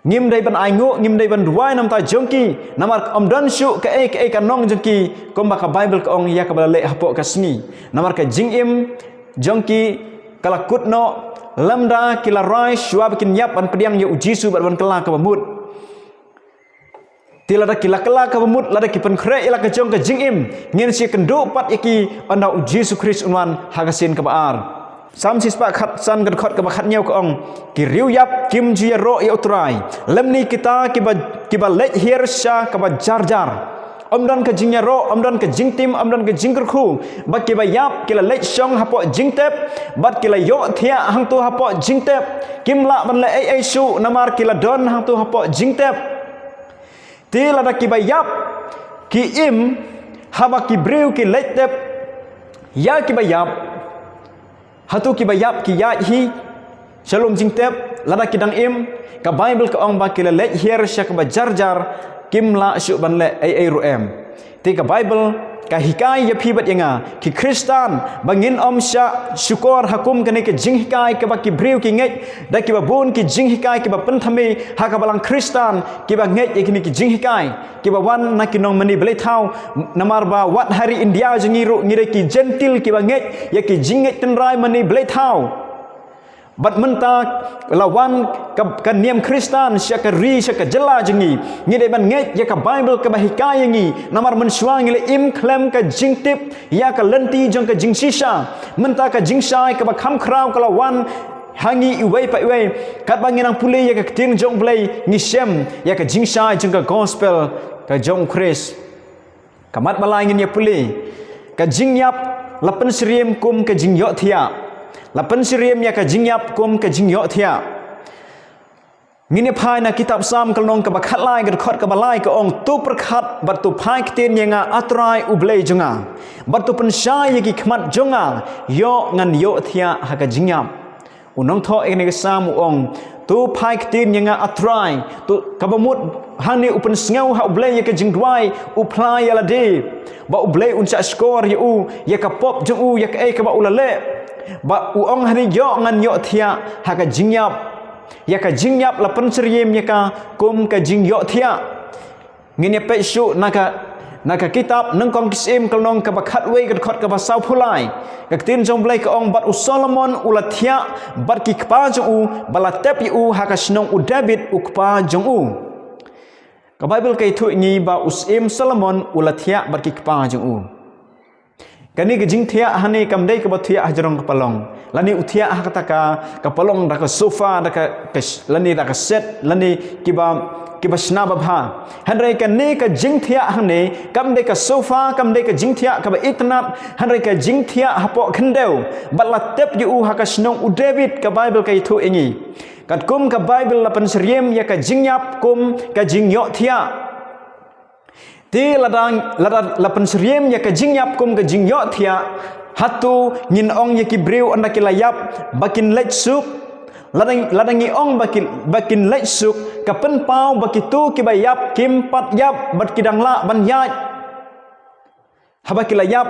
Ngim dei ban ainguh, ngim dei ban duwai namar jong ki, namar ym don shuh kaei kaei ka nong jong ki, kumba ka Baibl ka ong ïa kaba la leh hapoh ka sngi. Namar ka jingim jong ki ka la kut noh lymda ki la rai shuwa ba kin ïap ban pdiang ïa u Jisu bad ban kylla kaba mut. Te lada ki la kylla kaba mut, lada ki pynkhreh ïa la ka jong ka jingim, ngin sa ïakynduh pat ïa ki ynda u Jisu Khrist un wan ha ka sien kaba ar. Salm shispah khatsan ka dkhot kaba khatñiew ka ong, ki riewïap kim ju ïaroh ïa U Trai, lymne kita kiba, kiba leit hiar sha kaba jarjar. Ym don ka jingïaroh, ym don ka jingtim, ym don ka jingkyrkhu, ba kiba ïap ki la leit shong hapoh jingtep, bad ki la ïohthiah hangto hapoh jingtep. Kim lah ban leh ei ei shuh namar ki la don hangto hapoh jingtep. Te lada kiba ïap ki im, haba ki briew ki leit tep ïa kiba ïap, hato kiba ïap ki ïaid hi sha lum jingtep lada ki dang im? Ka Baibl ka ong ba ki la leit hiar sha kaba jarjar, kim lah shuh ban leh ei ei ruh em. Te ka Baibl ka hikai ïa phi bad ïa nga ki Khristan ba ngin ym shah shukor ha kum kane ka jinghikai kaba ki briew ki ngeit da kiba bun ki jinghikai kiba pynthame ha ka balang Khristan kiba ngeit ïa kine ki jinghikai, kiba wan na ki nong mane blei thaw. Namar ba wat ha ri India jong ngi ruh ngi dei ki Jentil kiba ngeit ïa ki jingngeit tynrai mane blei thaw. Bad mynta la wan ka, ka niam Khristan sha ka ri, sha ka jylla jong ngi. Ngi dei ban ngeit ïa ka Baibl kaba hikai ïa ngi. Namar mynshuwa ngi la im khlem ka jingtip ïa ka lynti jong ka jingshisha. Mynta ka jingshai kaba kham khraw ka la wan ha ngi iwei pa iwei. Katba ngi nang pule ïa ka ktien jong U Blei ngi shem ïa ka jingshai jong ka gospel ka jong U Khrist. Ka mat ba lai ngin ïa pule, ka jingïap la pynsyriem kum ka jingïohthiah. La pynsyriem ïa ka jingïap kum ka jingïohthiah. Ngin ïa phai na kitab Salm ka lynnong kaba khatlai ka dkhot kaba lai ka ong, to pyrkhat bad to phai ktien ïa nga A Trai U Blei jong nga, bad to pynshai ïa ki khmat jong nga, ïoh ngan ïohthiah ha ka jingïap. U nongthoh ïa kane ka Salm u ong, to phai ktien ïa nga A Trai. To kaba mut hangne u pynsngew ha U Blei ïa ka jingduwai, u phla ïa lade ba U Blei un shah shkor ïa u ïa ka pop jong u, ïa kaei kaba u la leh. Ba u ong hangne, ïoh ngan ïohthiah ha ka jingïap. Ïa ka jingïap la pynsyriem ïa ka kum ka jingïohthiah. Ngin ïa peit shuh na ka, na ka kitab Nyngkong ki Syiem ka lynnong kaba khatwei ka dkhot kaba sawphew lai. Ka ktien jong U Blei ka ong, bad u Solomon u la thiah bad ki kpa jong u ba la tep ïa u ha ka shnong u Dabid u kpa jong u. Ka Baibl ka ïathuh ïa ngi ba u Syiem Solomon u la thiah bad ki kpa jong u. Kane ka jingthiah hangne kam dei kaba thiah hajrong ka palong. Lane u thiah ha kata ka, ka palong da ka sofa, da ka, ka sh-, lane da ka set, lane kiba, kiba shna babha. Hynrei kane ka jingthiah hangne, kam dei ka sofa, kam dei ka jingthiah kaba itynnad, hynrei ka jingthiah hapoh khyndew. Bad la tep ïa u ha ka shnong u David, ka Baibl ka ïathuh ïa ngi. Katkum ka Baibl la pynsyriem ïa ka jingïap kum ka jingïohthiah. Te lada, lada la pynsyriem ïa ka jingïap kum ka jingïohthiah, hato ngin ong ïa ki briew ynda ki la ïap ba kin leit suk? Lada, lada ngi ong ba kin, ba kin leit suk, ka pynpaw ba kito kiba ïap kim pat ïap bad ki dang lah ban ïaid. Haba ki la ïap,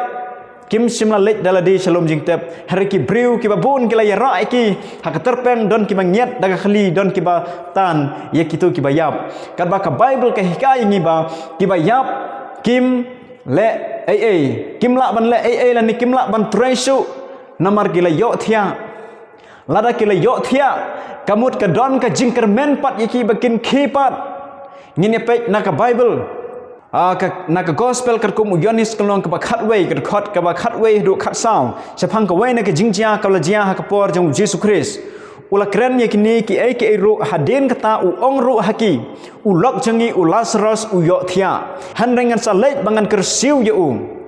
kim shym la leit da lade sha lum jingtep, hynrei ki briew kiba bun ki la ïarah ïa ki ha ka tyrpeng, don kiba ngiat da ka khlieh, don kiba tan ïa kito kiba ïap. Katba ka Baibl ka hikai ïa ngi ba kiba ïap kim leh ei ei, kim lah ban leh ei ei lane kim lah ban trei shuh, namar ki la ïohthiah. Lada ki la ïohthiah, ka mut ka don ka jingkyrmen pat ïa ki ba kin khie pat. Ngin ïa peit na ka Baibl. Ah, ka, na ka Gospel katkum u Ïoannis ka lynnong kaba khatwei, ka dkhot kaba khatwei haduh khatsaw. Shaphang kawei na ka jingjia kaba la jia ha ka por jong u Jisu Khrist. U la kren ïa kine kiei kiei ruh, hadien kata u ong ruh ha ki, u lok jong ngi u Lasaros u ïohthiah. Hynrei ngan sa leit ba ngan kyrsiew ïa u.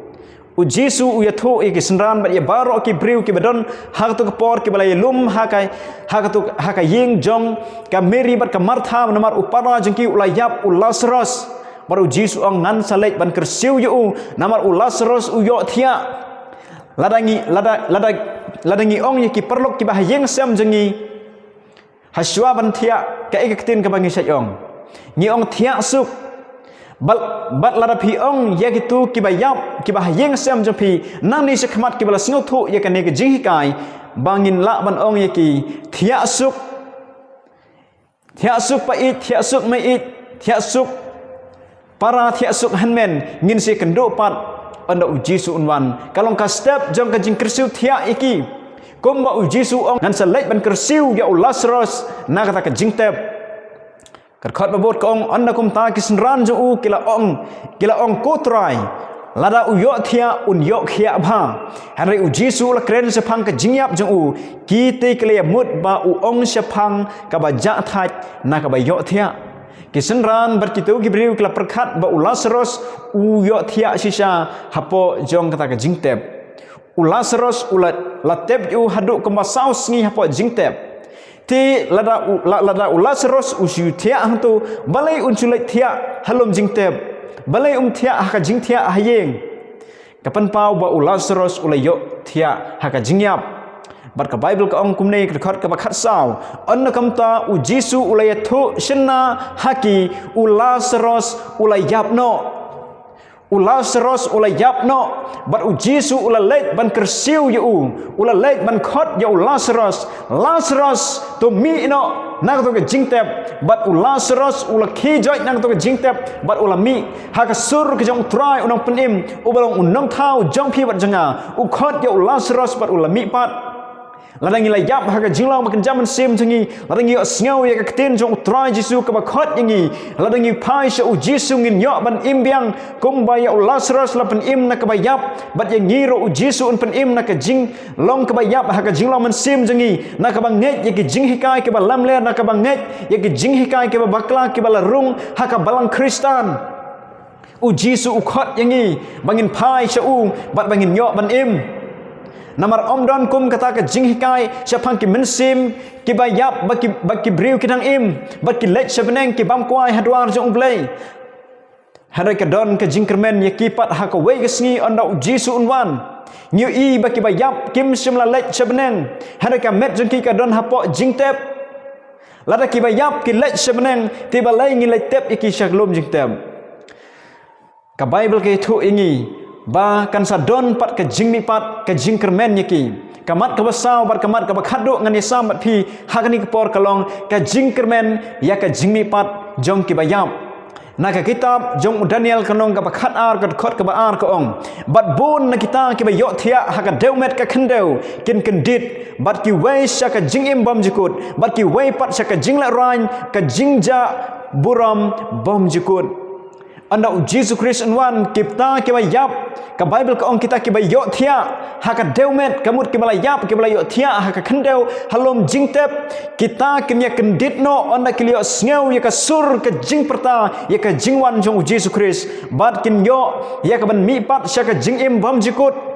U Jisu u ïathuh ïa ki synran bad ïa baroh ki briew kiba don ha kato ka por, kiba la ïalum ha ka, ha kato, ha ka ïing jong ka Mary bad ka Martha, namar u para jong ki u la ïap, u Lasaros. Bad u Jisu u ong, ngan sa leit ban kyrsiew ïa u, namar u Lasaros u ïohthiah. Lada ngi, lada, lada, lada ngi ong ïa ki paralok kiba ha ïing sem jong ngi, hashwa ban thiah, kaei ka ktien kaba ngi shait ong? Ngi ong thiah suk. Bad, bad lada phi ong ïa kito kiba ïap, kiba ha ïing sem jong phi, nangne shakhmat kiba la sngewthuh ïa kane ka jinghikai, ba ngin lah ban ong ïa ki, thiah suk. Thiah suk pa ïeit, thiah suk mei ïeit, thiah suk para, thiah suk hynmen, ngin sa ïakynduh pat ynda u Jisu un wan. Ka long ka step jong ka jingkyrsiew thiah ïa ki. Kumba u Jisu u ong, ngan sa leit ban kyrsiew ïa u Lasaros na kata ka jingtep. Ka dkhot ba bud ka ong, ynda kumta ki synran jong u ki la ong, ki la ong, ko Trai, lada u ïohthiah un ïoh khiah bha. Hynrei u Jisu u la kren shaphang ka jingïap jong u, ki te ki la ïamut ba u ong shaphang kaba jah thait na kaba ïohthiah. Ki synran bad kito ki briew ki la pyrkhat ba u Lasaros u ïohthiah shisha hapoh jong kata ka jingtep. U Lasaros u la, la tep ïa u haduh kumba saw sngi hapoh jingtep. Te lada u, la, lada u Lasaros u shu thiah hangto, balei un shu leit thiah ha lum jingtep? Balei um thiah ha ka jingthiah ha ïing? Ka pynpaw ba u Lasaros u la ïohthiah ha ka jingïap. Bad ka Baibl ka ong kumne, ka dkhot kaba khatsaw, ynda kumta u Jisu u la ïathuh shynna ha ki, u Lasaros u la ïap noh. U Lasaros u la ïap noh, bad u Jisu u la leit ban kyrsiew ïa u, u la leit ban khot ïa u Lasaros. Lasaros, to mih noh na kato ka jingtep. Bad u Lasaros u la khie joit na kato ka jingtep, bad u la mih. Ha ka sur ka jong u Trai u nongpynim, uba long u nongthaw jong phi bad jong nga, u khot ïa u Lasaros bad u la mih pat. Lada ngi la ïap ha ka jinglong ba kynja mynsiem jong ngi, lada ngi ïohsngew ïa ka ktien jong u Trai Jisu kaba khot ïa ngi, lada ngi phai sha u Jisu ngin ïoh ban im biang, kumba ïa u Lasaros la pynim na kaba ïap, bad ïa ngi ruh u Jisu un pynim na ka jinglong kaba ïap ha ka jinglong mynsiem jong ngi, na kaba ngeit ïa ki jinghikai kiba lamler, na kaba ngeit ïa ki jinghikai kiba bakla kiba la rung ha ka balang Khristan. U Jisu u khot ïa ngi ba ngin phai sha u bad ba ngin ïoh ban im. Namar ym don kum kata ka jinghikai shaphang ki mynsiem kiba ïap ba ki, ba ki briew ki dang im, bad ki leit sha bneng, ki bam kwai ha dwar jong U Blei. Hynrei ka don ka jingkyrmen ïa ki pat ha kawei ka sngi ynda u Jisu un wan. Ngi ïohi ba kiba ïap kim shym la leit sha bneng, hynrei ka met jong ki ka don hapoh jingtep. Lada kiba ïap ki leit sha bneng, te balei ngi leit tep ïa ki sha lum jingtep? Ka Baibl ka ïathuh ïa ngi ba kan sa don pat ka jingmihpat, ka jingkyrmen ïa ki. Ka mat kaba saw bad ka mat kaba khatduh ngan ïasam bad phi ha kane ka por ka long ka jingkyrmen ïa ka jingmihpat jong kiba ïap. Na ka kitab jong u Daniel ka lynnong kaba khatar, ka dkhot kaba ar ka ong, bad bun na kita kiba ïohthiah ha ka dewmet ka khyndew kin kyndit, bad kiwei sha ka jingim bymjukut, bad kiwei pat sha ka jinglehrain ka jingjah burom bymjukut. Ynda u Jisu Khrist un wan, kita kiba ïap, ka Baibl ka ong kita kiba ïohthiah ha ka dewmet, ka mut kiba la ïap, kiba la ïohthiah ha ka khyndew, ha lum jingtep, kita kin ïa kyndit noh, ynda ki la ïohsngew ïa ka sur ka jingpyrta ïa ka jingwan jong u Jisu Khrist, bad kin ïoh ïa ka ban mihpat sha ka jingim bymjukut.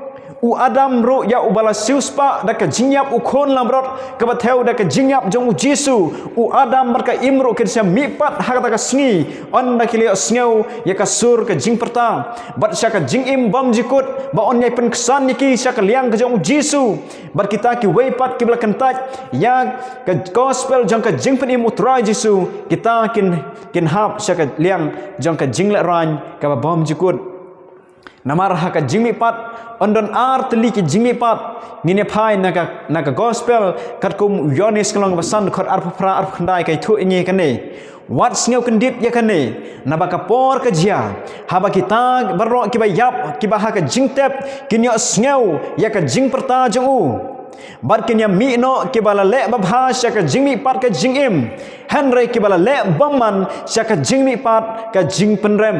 U Adam ruh ïa uba la siewspah da ka jingïap u khun langbrot kaba thew da ka jingïap jong u Jisu. U Adam bad ka Im ruh kin sa mihpat ha kata ka sngi, ynda ki la ïohsngew ïa ka sur ka jingpyrta bad sha ka jingim bymjukut, ba yn ïai pynksan ïa ki sha ka liang ka jong u Jisu. Bad kita kiwei pat kiba la kyntait ïa ka gospel jong ka jingpynim u Trai Jisu, kita kin, kin hap sha ka liang jong ka jinglehrain kaba bymjukut. Namar ha ka jingmihpat, yn don ar tylli ki jingmihpat. Ngin ïa phai na ka, na ka gospel katkum u Ïoannis ka lynnong kaba san, dkhot arphew phra, arphew khyndai, ka ïathuh ïa ngi kane: Wat sngew kyndit ïa kane, naba ka por ka jia, haba kita baroh kiba ïap, kiba ha ka jingtep, kin ïohsngew ïa ka jingpyrta jong u. Bad kin ïa mih noh kiba la leh babha sha ka jingmihpat ka jingim, hynrei kiba la leh bymman sha ka jingmihpat ka jingpynrem.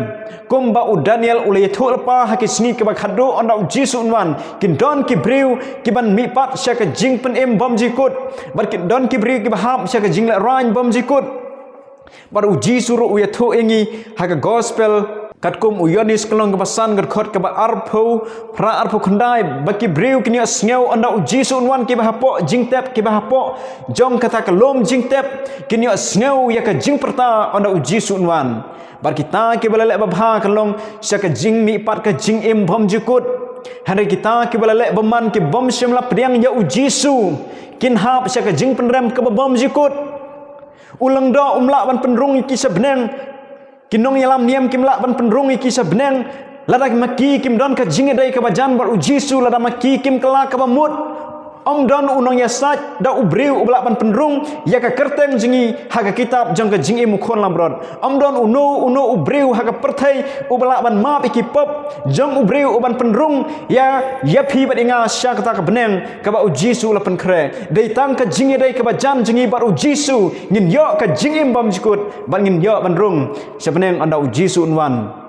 Kumba u Daniel u la ïathuh lypa, ha ki sngi kiba khadduh ynda u Jisu un wan, kin don ki briew kiban mihpat sha ka jingpynim bymjukut, bad kin don ki briew kiba hap sha ka jinglehrain bymjukut. Bad u Jisu ruh u ïathuh ïa ngi ha ka gospel katkum u Ïoannis ka lynnong kaba san, ka dkhot kaba arphew phra, arphew khyndai, ba ki briew kin ïohsngew ynda u Jisu un wan, kiba hapoh jingtep, kiba hapoh jong kata ka lum jingtep, kin ïohsngew ïa ka jingpyrta ynda u Jisu un wan. Bad kita kiba la leh babha, kan long sha ka jingmihpat ka jingim bymjukut. Hynrei kita kiba la leh bymman, ki bym shym la pdiang ïa u Jisu, kin hap sha ka jingpynrem kaba bymjukut. U lyngdoh um lah ban pynrung ïa ki sha bneng. Ki nongïalam niam kim lah ban pynrung ïa ki sha bneng, lada ma ki kim don ka jingïadei kaba jan bad u Jisu, lada ma ki kim kylla kaba mut. Ym don u nongïasaid da u briew uba lah ban pynrung ïa ka kyrteng jong ngi ha ka kitab jong ka jingim u khun langbrot. Ym don uno uno u briew ha ka pyrthei uba lah ban map ïa ki pop jong u briew, uban pynrung ïa, ïa phi bad ïa nga sha kata ka bneng kaba u Jisu u la pynkhreh. Dei tang ka jingïadei kaba jan jong ngi bad u Jisu, ngin ïoh ka jingim bymjukut, bad ngin ïoh ban rung sha bneng ynda u Jisu un wan.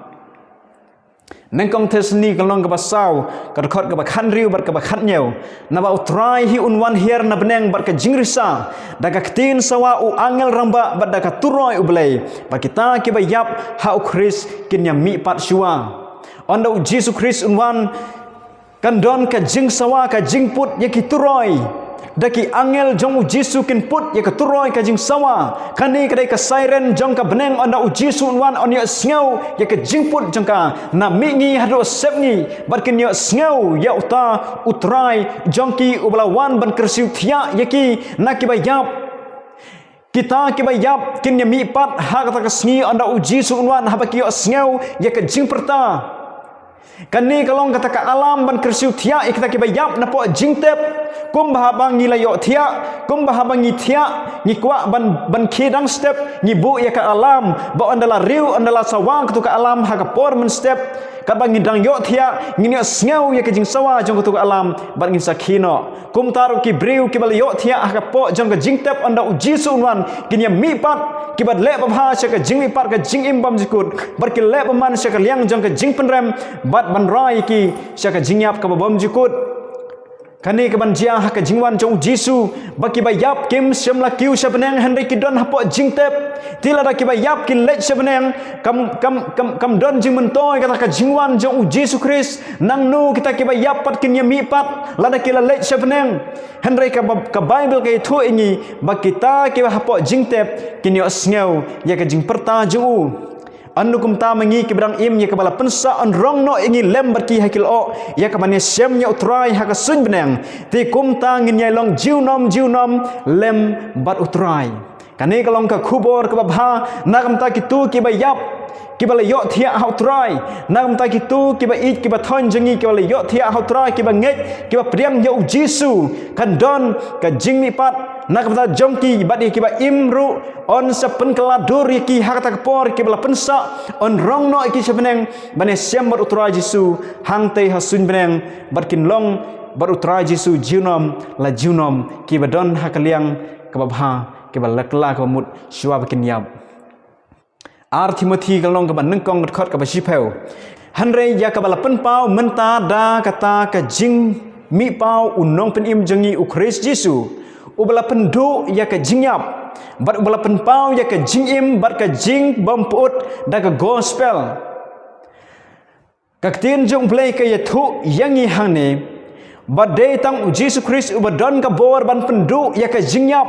Nyngkong Thessaloni ka lynnong kaba saw, ka dkhot kaba khathynriew bad kaba khathynñiew: Naba u Trai hi un wan hiar na bneng bad ka jingrisa, da ka ktien sawa u angel rangbah, bad da ka turoi u Blei, bad kita kiba ïap ha u Khrist kin ïa mihpat shuwa. Ynda u Jisu Khrist un wan, kan don ka jingsawa, ka jingput ïa ki turoi. Da ki angel jong u Jisu kin put ïa ka turoi, ka jingsawa. Kane ka dei ka siren jong ka bneng, ynda u Jisu un wan, yn ïohsngew ïa ka jingput jong ka na mihngi haduh sepngi, bad kin ïohsngew ïa uta u Trai jong ki uba la wan ban kyrsiew thiah ïa ki na kiba ïap. Kita kiba ïap kin ïa mihpat ha kata ka sngi ynda u Jisu un wan, haba ki ïohsngew ïa ka jingpyrta. Kane ka long kata ka alam ban kyrsiew thiah ïa kita kiba ïap napoh jingtep. Kumba haba ngi la ïohthiah, kumba haba ngi thiah, ngi kwah ban, ban khie dang step, ngi buh ïa ka alam, ba ynda la riew, ynda la sawa katu ka alam ha ka por mynstep, katba ngi dang ïohthiah, ngin ïohsngew ïa ka jingsawa jong katu ka alam, bad ngin sa khie noh. Kumta ruh ki briew kiba la ïohthiah ha ka pok jong ka jingtep ynda u Jisu un wan, kin ïa mihpat, kiba leh babha sha ka jingmihpat ka jingim bymjukut, bad ki leh bymman sha ka liang jong ka jingpynrem, bad ban rai ïa ki sha ka jingïap kaba bymjukut. Kane kaban jia ha ka jingwan jong u Jisu, ba kiba ïap kim shym la kiew sha bneng hynrei ki don hapoh jingtep. Te lada kiba ïap ki leit sha bneng, kam, kam, kam, kam don jingmyntoi kata ka jingwan jong u Jisu Khrist. Nangno kita kiba ïap pat kin ïa mihpat lada ki la leit sha bneng? Hynrei ka, ka Baibl ka ïathuh ïa ngi ba kita kiba hapoh jingtep kin ïohsngew ïa ka jingpyrta jong u. Ynda kumta ma ngi kiba dang im, ïa kaba la pynsah yn rong noh ïa ngi lem bad ki ha ki lyoh, ïa kaban ïashem ïa u Trai ha ka suiñ bneng. Te kumta ngin ïai long junom junom lem bad u Trai. Kane ka long ka khubor kaba bha na ka bynta kito kiba ïap, kiba la ïohthiah ha u Trai. Na ka bynta kito kiba ïeit kiba thoiñ jong ngi, kiba la ïohthiah ha u Trai, kiba ngeit, kiba pdiang ïa u Jisu, kan don ka jingmihpat na ka bynta jong ki bad ïa kiba im ruh, yn sa pynkylla dur ïa ki ha kata ka por kiba la pynsah, yn rong noh ïa ki sha bneng ban ïashem bad u Trai Jisu hangtei ha suiñ bneng, bad kin long bad u Trai Jisu junom la junom, kiba don ha ka liang kaba bha, kiba la kylla kaba mut shuwa ba kin ïap. Ar Timothi ka lynnong kaba nyngkong, ka dkhot kaba shiphew. Hynrei ïa kaba la pynpaw mynta da kata ka jingmihpaw u nongpynim jong ngi u Khrist Jisu, uba la pynduh ïa ka jingïap, bad uba la pynpaw ïa ka jingim bad ka jingbympuit da ka gospel. Ka ktien jong U Blei ka ïathuh ïa ngi hangne, ba dei tang u Jisu Khrist uba don ka bor ban pynduh ïa ka jingïap.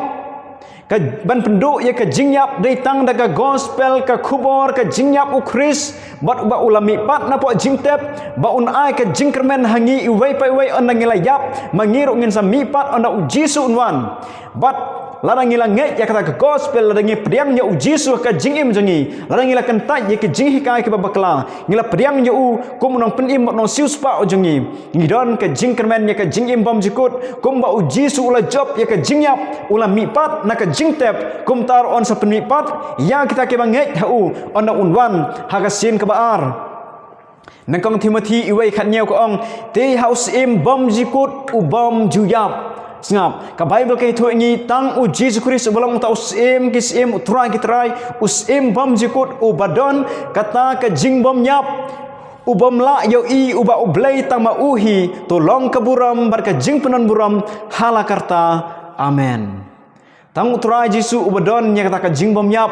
Ka, ban pynduh ïa ka jingïap dei tang da ka gospel, ka khubor ka jingïap u Khrist, bad uba u la mihpat napoh jingtep, ba un ai ka jingkyrmen ha ngi iwei pa iwei ynda ngi la ïap, ma ngi ruh ngin sa mihpat ynda u Jisu un wan. Bad lada ngi la ngeit ïa kata ka gospel, lada ngi pdiang ïa u Jisu ha ka jingim jong ngi, lada ngi la kyntait ïa ki jinghikai kiba bakla, ngi la pdiang ïa u kum u nongpynim bad u nongsiewspah jong ngi, ngi don ka jingkyrmen ïa ka jingim bymjukut, kumba u Jisu u la jop ïa ka jingïap, u la mihpat na ka jingtep, kumta ruh yn sa pynmihpat ïa kita kiba ngeit ha u ynda un wan ha ka sien kaba ar. Nyngkong Timothi wei khathynñiew ka ong, te ha u syiem bymjukut u bym ju ïap. Sngap, ka Baibl ka ïathuh ïa ngi tang u Jisu Khrist uba long uta u Syiem ki syiem, u Trai ki trai, u syiem bymjukut uba don kata ka jingbymïap, u bym lah ïohi, uba U Blei tang ma u hi, to long ka burom bad ka jingpynburom ha la karta. Amen. Tang u Trai Jisu uba don ïa kata ka jingbymïap.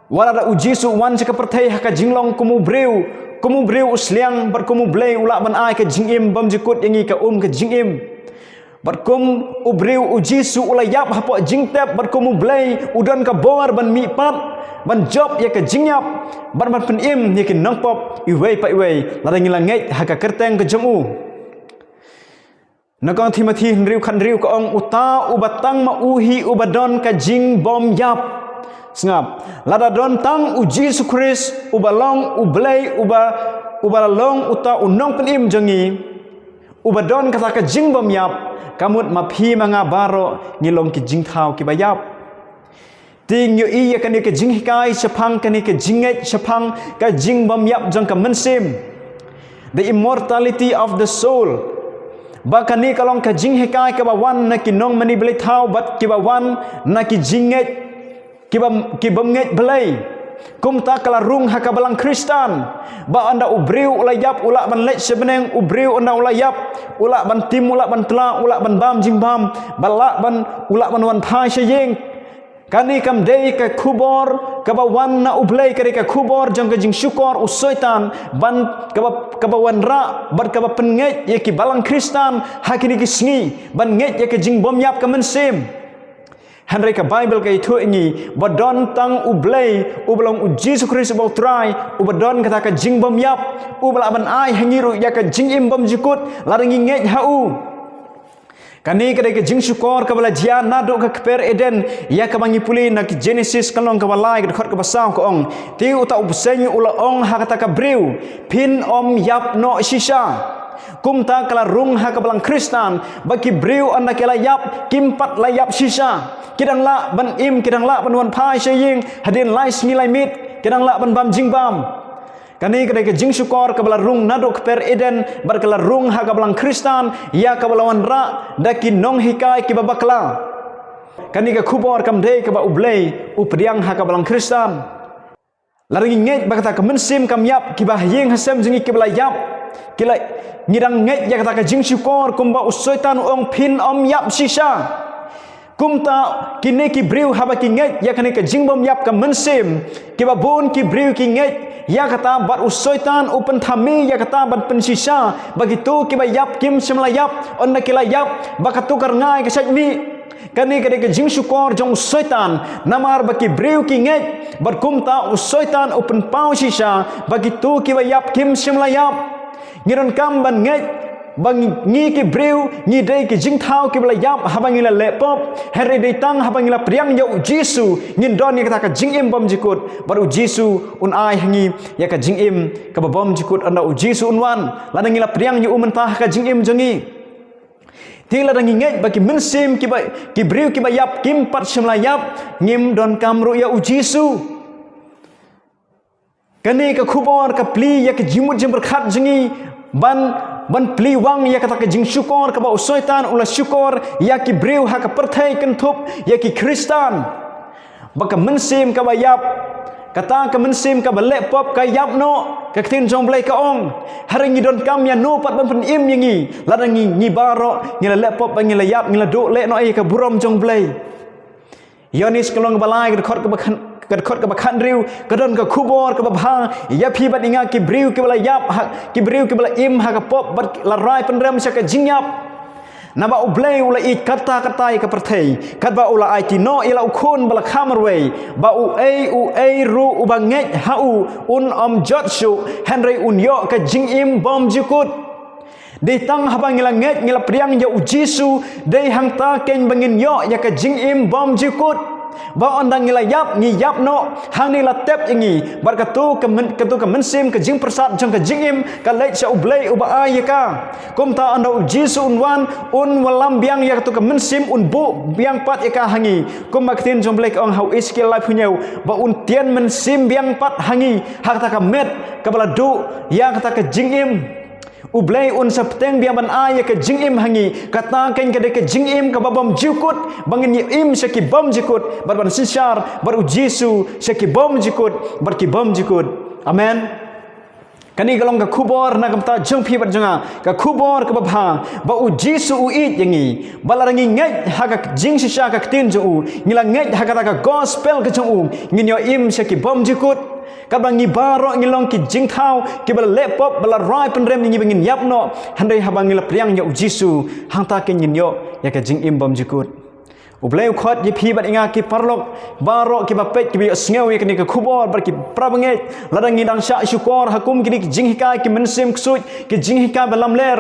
Wat la da u Jisu u wan sha ka pyrthei ha ka jinglong kum u briew, kum u briew u sliang, bad kum U Blei u lah ban ai ka jingim bymjukut ïa ngi, ka um ka jingim. Bad kum u briew u Jisu u la ïap hapoh jingtep, bad kum U Blei u don ka bor ban mihpat, ban jop ïa ka jingïap, bad ban pynim ïa ki nongpop iwei pa iwei, lada ngi la ngeit ha ka kyrteng ka jong u. Nyngkong Timothi hynriew khathynriew ka ong, uta uba tang ma u hi uba don ka jingbymïap. Sngap, lada don tang u Jisu Khrist uba long U Blei, uba, uba long uta u nongpynim jong ngi, uba don kata ka jingbymïap, ka mut ma phi ma nga baroh ngi long ki jingthaw kiba ïap. Te ngi ïohi ïa kane ka jinghikai shaphang kane ka jingngeit shaphang ka jingbymïap jong ka mynsiem, the immortality of the soul. Ba kane ka long ka jinghikai kaba wan na ki nongmane blei thaw bad kiba wan na ki jingngeit kiba, ki bym ngeit Blei. Kumta ka la rung ha ka balang Khristan, ba ynda u briew u la ïap u lah ban leit sha bneng, u briew ynda u la ïap u lah ban tim, u lah ban tla, u lah ban bam jingbam, ba lah ban, u lah ban wan phai sha ïing. Kane kam dei ka khubor kaba wan na U Blei, ka dei ka khubor jong ka jingshukor u Soitan, ban kaba, kaba wanrah bad kaba pynngeit ïa ki balang Khristan ha kine ki sngi ban ngeit ïa ka jingbymïap ka mynsiem. Hynrei ka Baibl ka ïathuh ïa ngi ba don tang U Blei, uba long u Jisu Khrist uba u Trai, uba don kata ka jingbymïap, uba lah ban ai ha ngi ruh ïa ka jingim bymjukut lada ngi ngeit ha u. Kane ka dei ka jingshukor kaba la jia naduh ka kper Eden, ïa kaba ngi pule na ki Genesis ka lynnong kaba lai, ka dkhot kaba saw ka ong, te uta u bseiñ u la ong ha kata ka briew, phin ym ïap noh shisha. Kumta ka la rung ha ka balang Khristan ba ki briew ynda ki la ïap kim pat la ïap shisha. Ki dang lah ban im, ki dang lah ban wan phai sha ïing hadien lai sngi lai miet, ki dang lah ban bam jingbam. Kane ka dei ka jingshukor kaba la rung naduh kper Eden bad ka la rung ha ka balang Khristan, ïa kaba la wanrah da ki nonghikai kiba bakla. Kane ka khubor kam dei kaba U Blei u pdiang ha ka balang Khristan. Lada ngi ngeit ba kata ka mynsiem kam ïap, kiba ha ïing ha sem jong ngi kiba la ïap, ki la, ngi dang ngeit ïa kata ka jingshukor kumba u Soitan u ong phin ym ïap shisha. Kumta kine ki briew haba ki ngeit ïa kane ka jingbymïap ka mynsiem, kiba bun ki briew ki ngeit ïa kata bad u Soitan u pynthame ïa kata ban pynshisha ba kito kiba ïap kim shym la ïap, ynda ki la ïap ba kato ka rngai ka shait mih. Kane ka dei ka jingshukor jong u Soitan, namar ba ki briew ki ngeit, bad kumta u Soitan u pynpaw shisha ba kito kiba ïap kim shym la ïap. Ngi donkam ban ngeit ba ngi, ngi ki briew ngi dei ki jingthaw kiba la ïap haba ngi la leh pop, hynrei dei tang haba ngi la pdiang ïa u Jisu ngin don ïa kata ka jingim bymjukut, bad u Jisu un ai ha ngi ïa ka jingim kaba bymjukut ynda u Jisu un wan, lada ngi la pdiang ïa u mynta ha ka jingim jong ngi. Te lada ngi ngeit ba ki mynsiem kiba, ki briew kiba ïap kim pat shym la ïap, ngim donkam ruh ïa u Jisu. Kane ka khubor ka plie ïa ka jingmut jingpyrkhat jong ngi ban, ban plie wang ïa kata ka jingshukor kaba u Soitan u la shukor ïa ki briew ha ka pyrthei, kynthup ïa ki Khristan. Ba ka mynsiem kaba ïap Kata ka mynsiem kaba leh pop ka ïap noh, ka ktien jong U Blei ka ong. Hynrei ngi donkam ïa no pat ban pynim ïa ngi, lada ngi, ngi baroh ngi la leh pop ba ngi la ïap, ngi la duh leh noh ïa ka burom jong U Blei. Ïoannis ka lynnong ba lai, ka dkhot kaba khan, ka dkhot kaba khathynriew, ka don ka khubor kaba bha ïa phi bad ïa nga ki briew kiba la ïap, ha, ki briew kiba la im ha ka pop bad la rai pynrem sha ka jingïap. Naba U Blei u la ïeit katta katta ïa ka pyrthei, katba u la aiti noh ïa la u khun ba la kha marwei, ba uei uei ruh uba ngeit ha u un ym jot shuh, hynrei un ïoh ka jingim bymjukut. Dei tang haba ngi la ngeit, ngi la pdiang ïa U Jisu, dei hangta keiñ ba ngin ïoh ïa ka jingim bymjukut. Ba ynda ngi la ïap, ngi ïap noh, hangne la tep ïa ngi, bad kato ka myn-, kato ka mynsiem ka jingpyrsad jong ka jingim ka leit sha U Blei uba ai ïa ka. Kumta ynda U Jisu un wan, un wallam biang ïa kato ka mynsiem, un buh biang pat ïa ka ha ngi. Kumba ka ktien jong U Blei ka ong ha u Esekiel laiphew hynñiew, ba un tien mynsiem biang pat ha ngi, ha kata ka met kaba la duh ïa kata ka jingim. U Blei un sa bteng biang ban ai ïa ka jingim ha ngi, kata keiñ ka dei ka jingim kaba bymjukut, ba ngin ïa im sha ki bymjukut, bad ban synshar bad U Jisu sha ki bymjukut bad ki bymjukut. Amen. Kane ka long ka khubor na ka bynta jong phi bad jong nga, ka khubor kaba bha, ba U Jisu u ïeit ïa ngi, ba lada ngi ngeit ha ka jingshisha ka ktien jong u, ngi la ngeit ha kata ka gospel ka jong u, ngin ïoh im sha ki bymjukut. Katba ngi baroh ngi long ki jingthaw kiba la leh pop, ba la rai pynrem ïa ngi ba ngin ïap noh, hynrei haba ngi la pdiang ïa U Jisu, hangta keiñ ngin ïoh ïa ka jingim bymjukut. U Blei u khot ïa phi bad ïa nga ki paralok baroh kiba peit, kiba ïohsngew ïa kane ka khubor, bad ki parabangeit, lada ngi dang shah shukor ha kum kine ki jinghikai, ki mynsiem ksuid, ki jinghikai ba lamler,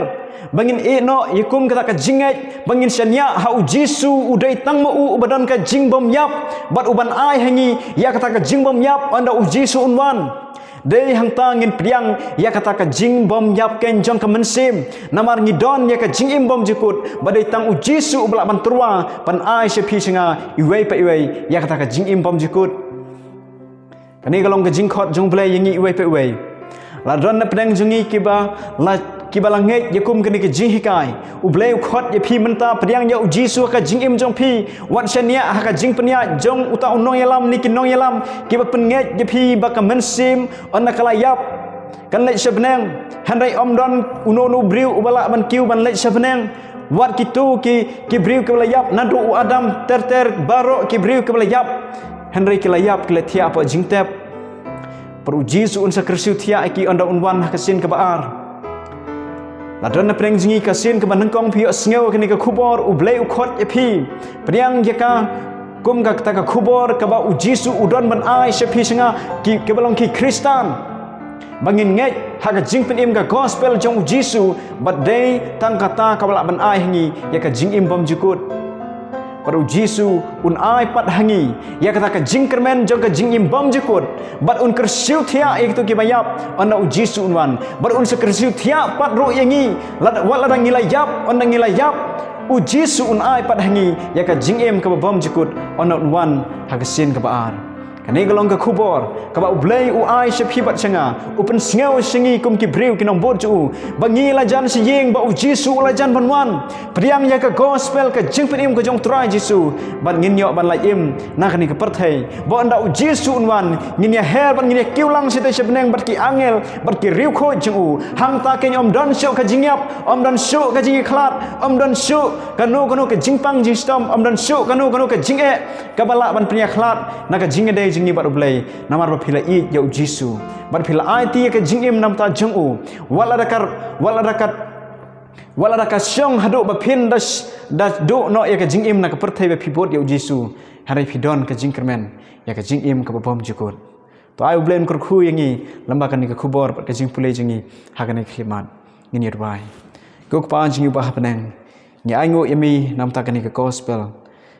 ba ngin ïeh noh ïa kum kata ka jingngeit, ba ngin shaniah ha U Jisu, u dei tang ma u uba don ka jingbymïap, bad uban ai ha ngi ïa kata ka jingbymïap ynda U Jisu un wan. Dei hangta ngin pdiang ïa kata ka jingbymïap keiñ jong ka mynsiem, namar ngi don ïa ka jingim bymjukut, ba dei tang U Jisu uba lah ban tyrwa ban ai sha phi sha nga iwei pa iwei ïa kata ka jingim bymjukut. Kane ka long ka jingkhot jong U Blei ïa ngi iwei pa iwei. La don na pdeng jong ngi kiba la, kiba la ngeit ïa kum kane ka jinghikai, U Blei u khot ïa phi mynta, pdiang ïa U Jisu ha ka jingim jong phi, wat shaniah ha ka jingpynïaid jong uta u nongïalam ne ki nongïalam kiba pynngeit ïa phi ba ka mynsiem ynda ka la ïap kan leit sha bneng, hynrei ym don uno uno u briew uba lah ban kiew ban leit sha bneng. Wat kito ki, ki briew kiba la ïap naduh u Adam ter ter, baroh ki briew kiba la ïap, hynrei ki la ïap, ki la thiah hapoh jingtep. Bad U Jisu un sa kyrsiew thiah ïa ki ynda un wan ha ka sien kaba ar. La don na pdeng jong ngi ka sien kaba nyngkong phi ïohsngew kane ka khubor, U Blei u khot ïa phi, pdiang ïa ka kum kata ka khubor kaba U Jisu u don ban ai sha phi sha nga, ki, kiba long ki Khristan, ba ngin ngeit ha ka jingpynim ka gospel jong U Jisu, bad dei tang kata kaba lah ban ai ha ngi ïa ka jingim bymjukut. Bad U Jisu un ai pat ha ngi ïa kata ka jingkyrmen jong ka jingim bymjukut, bad un kyrsiew thiah ïa kito kiba ïap ynda U Jisu un wan, bad un sa kyrsiew thiah pat ruh ïa ngi, lad-, wat lada ngi la ïap, ynda ngi la ïap, U Jisu un ai pat ha ngi ïa ka jingim kaba bymjukut ynda un wan ha ka sien kaba ar. Kane ka long ka khubor kaba U Blei u ai sha phi bad sha nga, u pynsngew sha ngi kum ki briew ki nongbud jong u, ba ngi la jan sha ïing, ba U Jisu u la jan ban wan. Pdiang ïa ka gospel, ka jingpynim ka jong U Trai Jisu, bad ngin ïoh ban lait im na kane ka pyrthei, ba ynda U Jisu un wan, ngin ïa her bad ngin ïa kiew lang shatei sha bneng bad ki angel bad ki riewkhuid jong u. Hangta keiñ ym don shuh ka jingïap, ym don shuh ka jingïakhlad, ym don shuh kano kano ka jingpang jingshitom, ym don shuh kano kano ka jingeh kaba lah ban pynïakhlad na ka jingïadei jong ngi bad U Blei, namar ba phi la ïeit ïa U Jisu, bad phi la aiti ïa ka jingim na bynta jong u. Wat lada ka, wat lada ka, wat lada ka shong haduh ba phin da sh-, da duh noh ïa ka jingim na ka pyrthei ba phi bud ïa U Jisu, hynrei phi don ka jingkyrmen ïa ka jingim kaba bymjukut. To ai U Blei un kyrkhu ïa ngi lyngba kane ka khubor bad ka jingpule jong ngi ha kane ka khyllipmat. Ngin ïa duwai. Ko Kpa jong ngi uba ha bneng, ngi ainguh ïa me na bynta kane ka gospel,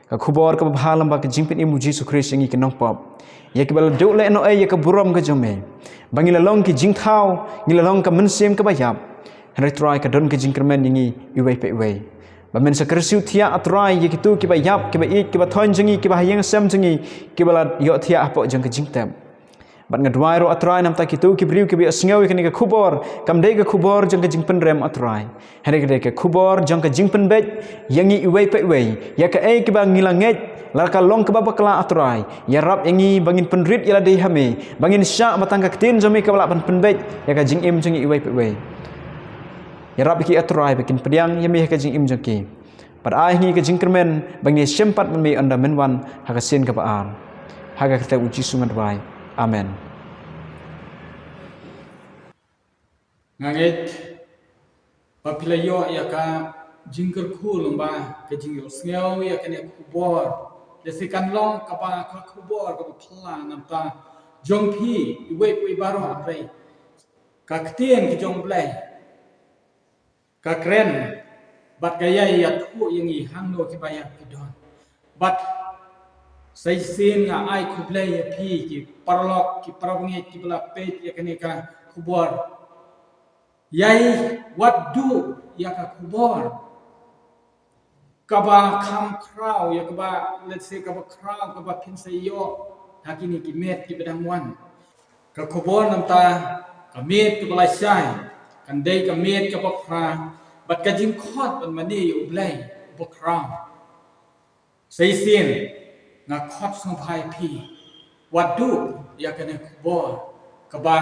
ka khubor kaba bha lyngba ka jingpynim U Jisu Khrist ïa ngi ki nongpop, ïa kiba la duh leh noh ei ïa ka burom ka jong me, ba ngi la long ki jingthaw, ngi la long ka mynsiem kaba ïap. Hynrei Trai, ka don ka jingkyrmen ïa ngi iwei pa iwei, ba men sa kyrsiew thiah, A Trai, ïa kito kiba ïap, kiba ïeit, kiba thoiñ jong ngi, kiba ha ïing ha sem jong ngi, kiba la ïoh thiah hapoh jong ka jingtep. Bad nga duwai ruh, A Trai, na bynta kito ki briew kiba ïohsngew ïa kane ka khubor, kam dei ka khubor jong ka jingpynrem, A Trai, hynrei ka dei ka khubor jong ka jingpynbeit ïa ngi iwei pa iwei ïa kaei kaba ngi la ngeit, Lada ka long kaba bakla, A Trai, ïarap ïa ngi ba ngin pynrit ïa lade ha me, ba ngin shah ba tang ka ktien jong me kaba lah ban pynbeit ïa ka jingim jong ngi iwei pa iwei. Ïarap ïa ki, A Trai, ba kin pdiang ïa me ha ka jingim jong ki. Bad ai ha ngi ka jingkyrmen ba ngin ïashem pat bad me ynda men wan ha ka sien kaba ar. Ha ka kyrteng U Jisu nga duwai. Amen. Nga ngeit ba phi la ïoh ïa ka jingkyrkhu lyngba ka jingïohsngew ïa kane ka khubor. Lehse kan long kaba ka khubor kaba phylla namar jong phi iwei pa iwei baroh, hynrei ka ktien ka jong U Blei ka kren bad ka ïai ïathuh ïa ngi hangno kiba ïap ki don. Bad sa shisien nga ai khublei ïa phi ki paralok, ki parabangeit kiba la peit ïa kane ka khubor. Ïai wad duh ïa ka khubor kaba kham khraw, ïa kaba, lehse kaba khraw, kaba phin sa ïoh ha kine ki miet kiba dang wan. Ka khubor namar ka miet kaba lashai kan dei ka miet kaba phra, bad ka jingkhot ban mane ïa U Blei uba khraw. Sa shisien nga khot sngewbha ïa phi, wad duh ïa kane ka khubor kaba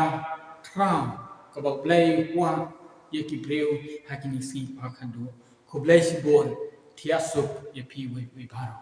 khraw kaba U Blei u kwah ïa ki briew ha kine ki sngi ba khatduh. Khublei shibun, thiah suk ïa phi iwei pa iwei baroh.